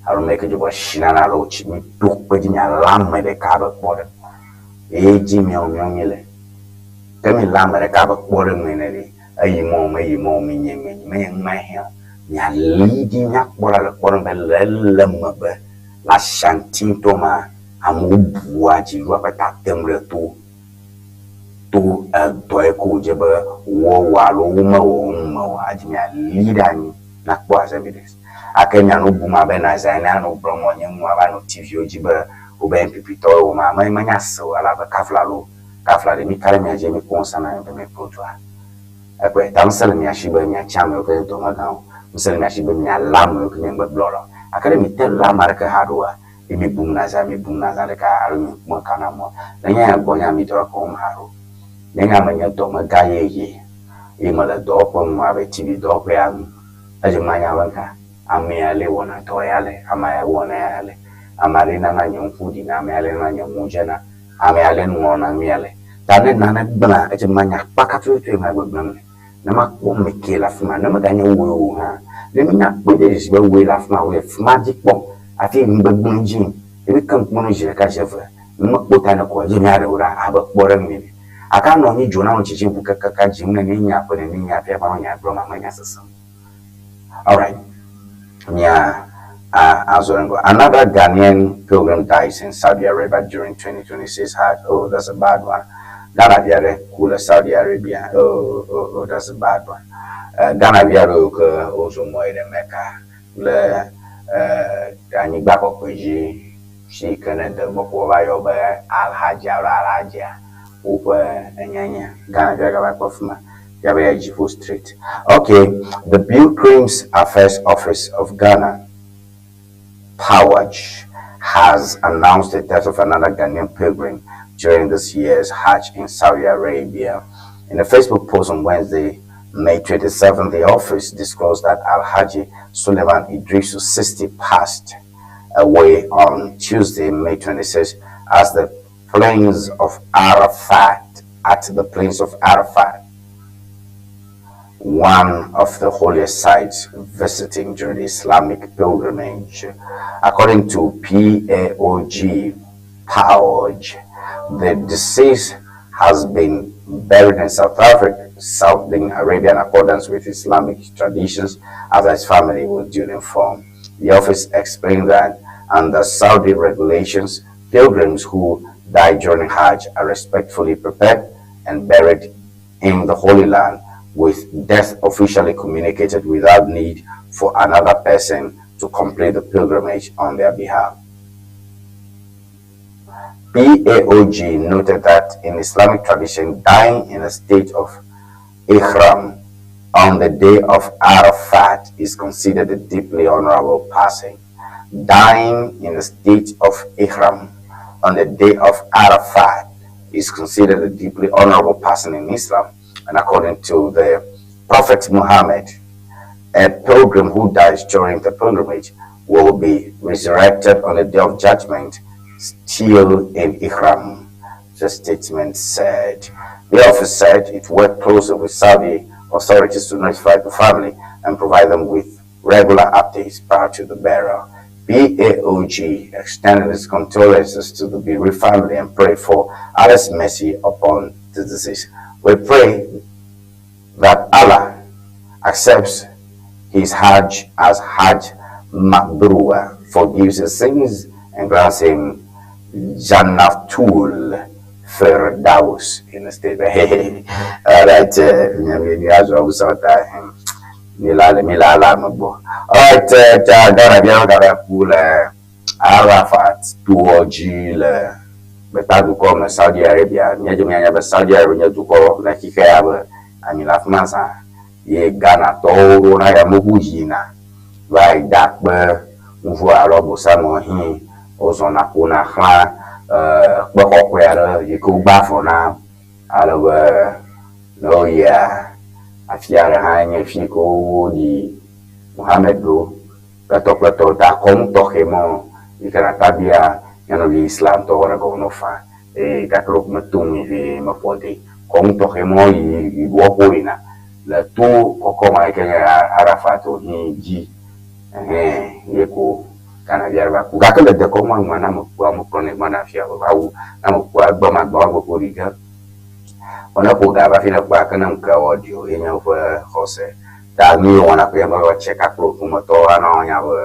Alo ame yi ke dze be wòasi nane alo wòtsi mito kpe dzi mialé ame ɖeka abe kpɔɖeŋu. Eye dzi miawo miawo míele. Ke milé ame ɖeka abe kpɔɖeŋu ene ɖe, eyi mɔ o, meyi mɔ o, menye menye menye numae hiã o. Mialé dzi miakpɔ ɖa le kpɔɖeŋu be le ele eme be le Ashanti ŋutɔ mea, amewo bua dziɖuɖua ƒe ta tem ɖe to to edɔ yi ke wòdze be woawɔ alo womewɔ wo ŋu me o. Adzi mialé ɖe anyi nakpɔ as evidence. Gake mianɔ bum abe Naza ene anɔ gblɔm wòanye nu ava nɔ TV wo dzi be wobe NPP tɔwoe wɔ ma. Me menya se o elabe kafla loo, kafla ɖe mika ɖe mia dzi ye mikpɔ ŋusẽ na mi be miakplɔ dua. Ekpɔe, ta ŋusẽ le mia si be miatsi amewo ke nye dɔmegãwo, ŋusẽ le mia si be mialé amewo ke nye ŋugbegblɔlawo. Gake ɖe mite lé ame aɖeke haɖe oa, ye mibum Naza, mibum Naza ɖeka alo miŋkume ka na amewoa? Ne nye ya gbɔnye mi dɔ ɖeke wɔm haɖe o. Ne nye ame nye dɔmegã yeye ye mele dɔwɔƒe ŋu abe TV dɔwɔƒea ŋu, Edze manya be ŋka amea le wɔna dɔ ya le, amea wɔna ya le, ame aɖe nana nye ŋku ɖina, ame aɖe nana nye mo dzena, ame aɖe ŋlɔna nu ya le. Ta ne nane gblẽa, edze manya akpa ka tututue ma gbegblẽm le. Ne makpɔ ame ke le afi ma, ne meganye wòe o hã, ne mínya kpɔe de dzesi be wòe le afi ma, wòe le afi ma dzi kpɔm hafi nugbegblẽ dzi yim. Ne míke ŋku nu zi ɖeka zi eve, ne mekpɔ ta ne kɔa, edze míaɖe wò ɖa abe kpɔɖeŋu nɛ. Gake anɔ anyi dzo na wò tsitsi ŋu kakaka dzim ne míenya ƒe ne míenya hafi ava nɔ nya gblɔm ame nya sesem. Alright, mia azɔ ŋgɔ. Another Ghanaian pilgrim dies in Saudi Arabia during 2026 Hajj. Oh, that's a bad one. Ghana vi aɖe ku le Saudi Arabia. Oh, oh, oh, that's a bad one. Ghana vi aɖewo ke wozɔ mɔ yi ɖe Mecca le anyigba kɔkɔe dzi si ke ne de gbɔ ko wova yɔ be Al-Hajj alo Al-Hajia woƒe enyanya. Ghana vi aɖe va kpɔ fi ma. Yabe ya Dziƒo Street. Okay, the Pilgrims Affairs Office of Ghana, PAWAJ, has announced the death of another Ghanaian pilgrim during this year's Hajj in Saudi Arabia. In a Facebook post on Wednesday, May 27, the office disclosed that Al-Haji Suleiman Idrisu, 60, passed away on Tuesday, May 26, as the plains of Arafat, at the plains of Arafat, one of the holiest sites visiting during the Islamic pilgrimage. According to PAOG, PAOG, the deceased has been buried in South Africa, Saudi Arabia, in accordance with Islamic traditions, as his family was duly informed. The office explained that under Saudi regulations, pilgrims who die during Hajj are respectfully prepared and buried in the Holy Land, with death officially communicated without need for another person to complete the pilgrimage on their behalf. PAOG noted that in Islamic tradition, dying in a state of Ihram on the day of Arafat is considered a deeply honorable passing. Dying in the state of Ihram on the day of Arafat is considered a deeply honorable passing in Islam. And according to the Prophet Muhammad, a pilgrim who dies during the pilgrimage will be resurrected on the day of judgment still in Ihram, the statement said. The office said it worked closely with Saudi authorities to notify the family and provide them with regular updates prior to the burial. PAOG extended its condolences to the bereaved family and prayed for Allah's mercy upon the deceased. We pray that Allah accepts his Hajj as Hajj Mabrur, forgives his sins and grants him Jannatul Firdaus in the state. Hey, all right, all right, Ghana bia ku le Arafat toɔ dzi le gbeta dukɔ me Saudi Arabia. Míedze míanya be Saudi Arabia nye dukɔ le xixe ya be anyi le afi ma zã ye Ghana tɔwo ɖona yameʋu yina. Va yi da akpe nuvo alo abosame hĩ wozɔna ƒona xlã ekpe kɔkɔe aɖe yi ke wogba avɔ na ale be ne woyia afi aɖe hã nye fi yi ke woɖi Mohammed ɖo kpletɔkpletɔ ta kɔnu tɔxɛ mɔ yi ke nàte abia mía nɔvi Islamtɔwo ne gɔme ne wofa eye gake ɖeko meto ŋui vie meƒo de. Kɔnu tɔxɛ mɔ yi yi wɔƒe woyina le to kɔkɔ ma yi ke nye Arafat o hĩ dzi ɛhɛn ye ko Ghana vi aɖe va ku. Gake le dekɔnua nua ne ame kua womekplɔnɛ gbɔna afia o va wu ne ame kua egbɔ ma gbɔ agbe ƒo ɖi ke vɔ ne eƒo ga va hafi ne kpɔa ke ne ŋkea wɔ ɖi o ye nye woƒe xɔse. Ta nu yi wowɔna koe nye be woatse ka kple ƒometɔwo ana woanya be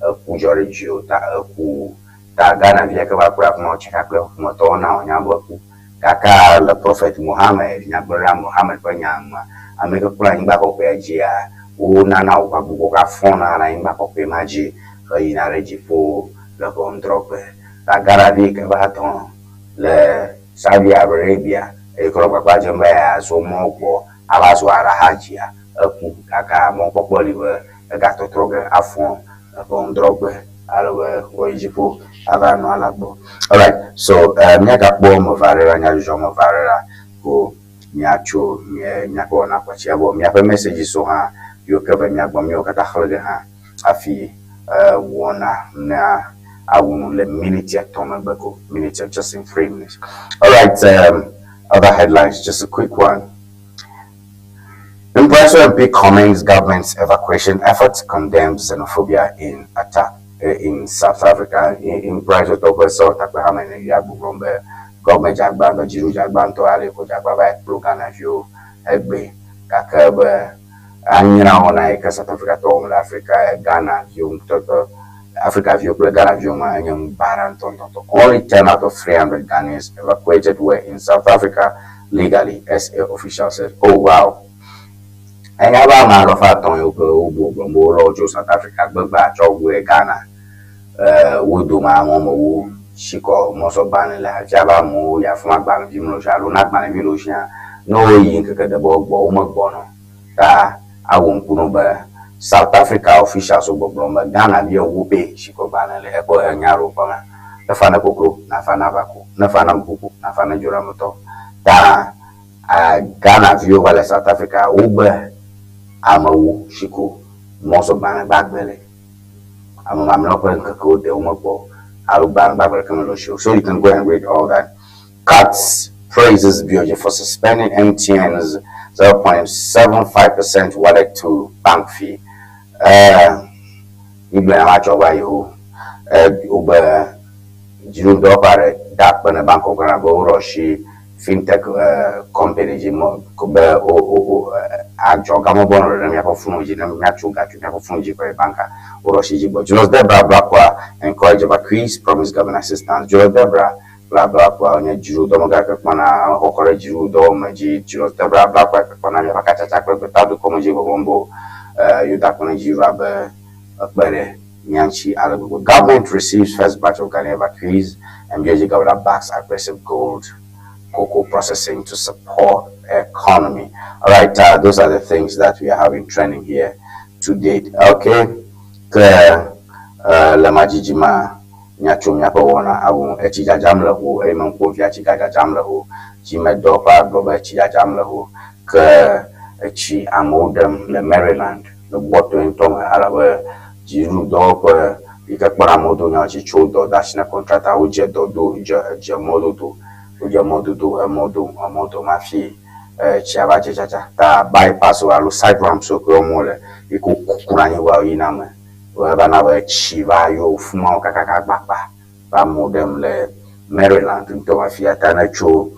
eku dzɔ ɖe dziwò ta eku ta Ghana via ke va kpɔe afi ma wotse ka kple eƒe ƒometɔwo na wònya be eku. Gake le Prophet Mohammed, nyagblɔɖila Mohammed ƒe nya nua, ame yi ke kplɔ anyigba kɔkɔea dzia, wonana wòva gbugbɔ gafɔna le anyigba kɔkɔe ma dzi heyina ɖe dziƒo le ʋɔnudrɔ̃gbe. Ta Ghana vi yi ke va dɔ̃ le Saudi Arabia eye ke nɔ gbagba dzem be yeazɔ mɔ gbɔ ava zu Alhajia, eku gake mɔkpɔkpɔ li be egatɔtrɔ ge afɔ le ʋɔnudrɔ̃gbe ale be wòayi dziƒo ava nɔ Allah gbɔ. Alright, so míagakpɔ eme eve aɖe ɖa, nyadzɔdzɔ eme eve aɖe ɖa ko míatso míaƒe wɔna kpatsia vɔ míaƒe messages wo hã yiwo ke ve mía gbɔ míawo katã xlẽ ge hã hafi wɔna na awu nu le miniti etɔ̃ megbe ko, miniti just in 3 minutes. Alright, other headlines, just a quick one. Mpraeso MP commends government's evacuation efforts, condemns xenophobia in attack in South Africa. Mpraeso tɔ ƒe sewɔtakpe hame ne ya gbɔgblɔm be gɔme dzagba ŋutɔ, dziɖu dzagba ŋutɔ ale ko dzagba va kplɔ Ghana viwo egbe gake be anyra wɔna yi ke South Africa tɔwo wɔm le Africa, Ghana viwo ŋutɔ, Africa viwo kple Ghana viwo ma enye nu baɖa ŋutɔŋutɔ. Only 10 out of 300 Ghanaians evacuated were in South Africa legally, SA official said. Oh wow. Enya be ame alafa etɔ̃ yiwo ke wobu gblɔm be wolɔ wo tso South Africa gbegbe atsɔ ʋue Ghana. Wo dome ame woame ewo si kɔ mɔzɔgbalẽ le afia be amewo yi afi ma agbalẽvi mele wo si alo ne agbalẽvi le wo sia ne woyi ŋkeke ɖe be wogbɔ womegbɔna o. Ta awɔ ŋku na wo be South Africa officials wo gbɔgblɔm be Ghana vi ewo pɛ si kɔ gbalẽ le eƒe enya ɖewo kpɔm la, ne fa ne koklo nafa na avako, ne fa na ame kuku nafa ne dzoɖametɔ. Ta Ghana viwo va le South Africa wogbe amewo si ko mɔzɔgbalẽ gbagbe le. Ame mamlɛawo ƒe ŋkekewo de womegbɔ o alo gbalẽ gbagbe ɖeke mele wo si o. So you can go and read all that. CATS praises BOJ for suspending MTN's 0.75% wallet to bank fee. Igblẽ ama tsɔ va yi ho. Wobe dziɖuɖudɔwɔƒe aɖe da akpe ne Bank of Ghana be woɖo asi fintech company dzi be wo adzɔgamɔbɔ nɔ ɖe míaƒe fonu dzi ne míatso ga tso míaƒe fonu dzi kɔ yi banka woɖo asi dzi gbɔ. Julius Debrah Ablakwa encourage evacuees promise government assistance. Julius Debrah kple Ablakwa nye dziɖuɖudɔmegã ke kpɔna xɔxɔ ɖe dziɖuɖudɔwɔme dzi. Julius Debrah Ablakwa ke kpɔna míaƒe akatsatsa kple gbetadukɔme dzi gbɔgbɔm be yewoda akpe ne dziɖuɖua be ekpe ɖe mía ŋuti ale gbegbe. Government receives first batch of Ghanaian evacuees and BOJ governor backs aggressive gold cocoa processing to support economy. All right, those are the things that we are having trending here to date. Okay, ke le madzidzi ma míatso míaƒe wɔna awu etsi dzadzam le ho eye meŋkpɔ via tsi gadzadzam le ho dzimedɔ ƒe agblɔ be etsi dzadzam le ho ke etsi amewo ɖem le Maryland le gbɔtoe ŋutɔ me alabe dziɖuɖudɔwɔƒe yi ke kpɔna amewo do nya tsi tso dɔ de asi na contractor wodze dɔ do dze dze mɔdodo wodze mɔdodo emɔ do emɔ dom hafi tsia va dze dzadza ta bypass alo side ramps wo ke wɔm wole yi ke wokukuna anyigba yina me eva na be tsi va yɔ fuma kakaka gbagba va amewo ɖem le Maryland ŋutɔ afia ta ne tso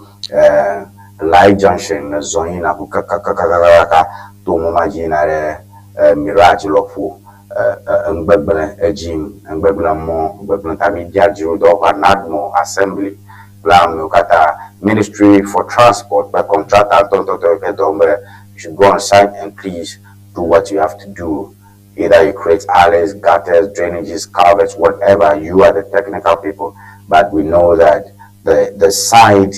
Light Junction ne zɔ yina ku kakakakakaka to mɔ ma dzi yina ɖe Mirage lɔƒo ŋgbegblẽ edzi ŋgbegblẽ mɔ ŋgbegblẽ ta mi bia dziɖuɖudɔwɔƒea NADMO assembly kple amewo katã Ministry for Transport kple contractor ŋutɔŋutɔtɔ yi ke dɔ wɔm be you should go on site and please do what you have to do. Either you create alleys, gutters, drainages, culverts, whatever. You are the technical people. But we know that the side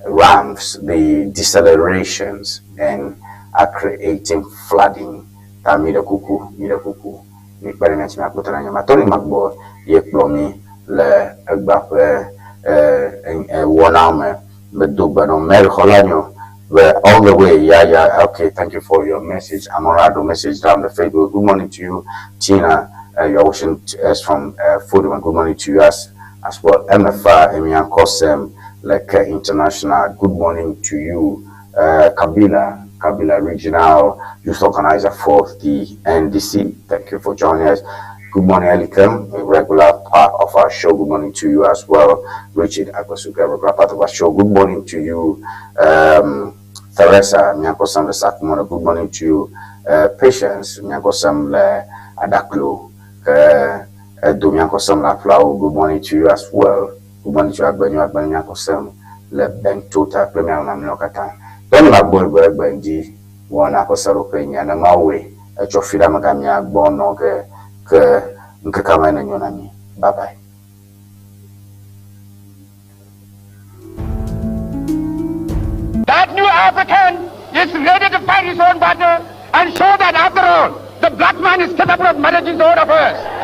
ramps, the decelerations, then are creating flooding. Ta mi ɖe kuku, mi ɖe kuku. Mikpe ɖe mía ŋuti míakpɔtɔ ɖe anyigba. Tony Magbɔ ye kplɔ mí le egbea ƒe e, wɔna me. Medo gbe nɔ Mary Xɔlanyo be all the way. Yeah. Okay, thank you for your message. Amorado message down the Facebook. Good morning to you, Tina. You are watching us from Fodoma. Good morning to you as well. MFA Emian Kosem Leke International. Good morning to you, Kabila Regional Youth Organizer for the NDC. Thank you for joining us. Good morning, Elikem, a regular part of our show. Good morning to you as well. Richard Akwasuka, a regular part of our show. Good morning to you, Teresa Nyankosam le Sakumono. Good morning to you, Patience Nyankosam le Adaklu. Edo Nyankosam le Aflao. Good morning to you as well. Good morning to you, Agbenyo Agbenyo Nyankosam le Bentota kple miawo mamlɛawo katã. Tɔni magbo egbe egbe ŋdi wɔna ƒe seɖoƒe nye nemawoe etsɔ fi ɖe amegã mia gbɔ nɔ ge ke ŋkekea me nenyo na mi. Bye bye. That new African is ready to fight his own battle and show that after all, the black man is capable of managing his own affairs.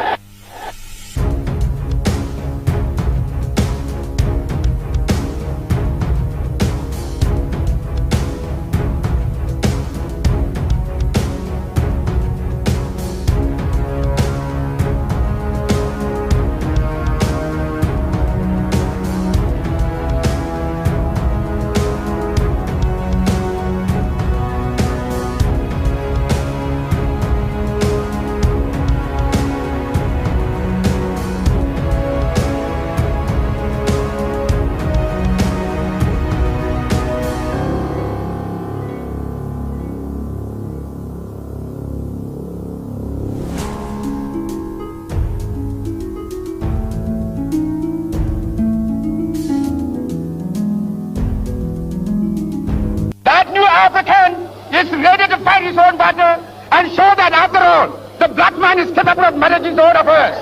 That new African is ready to fight his own battle and show that after all, the black man is capable of managing his own affairs.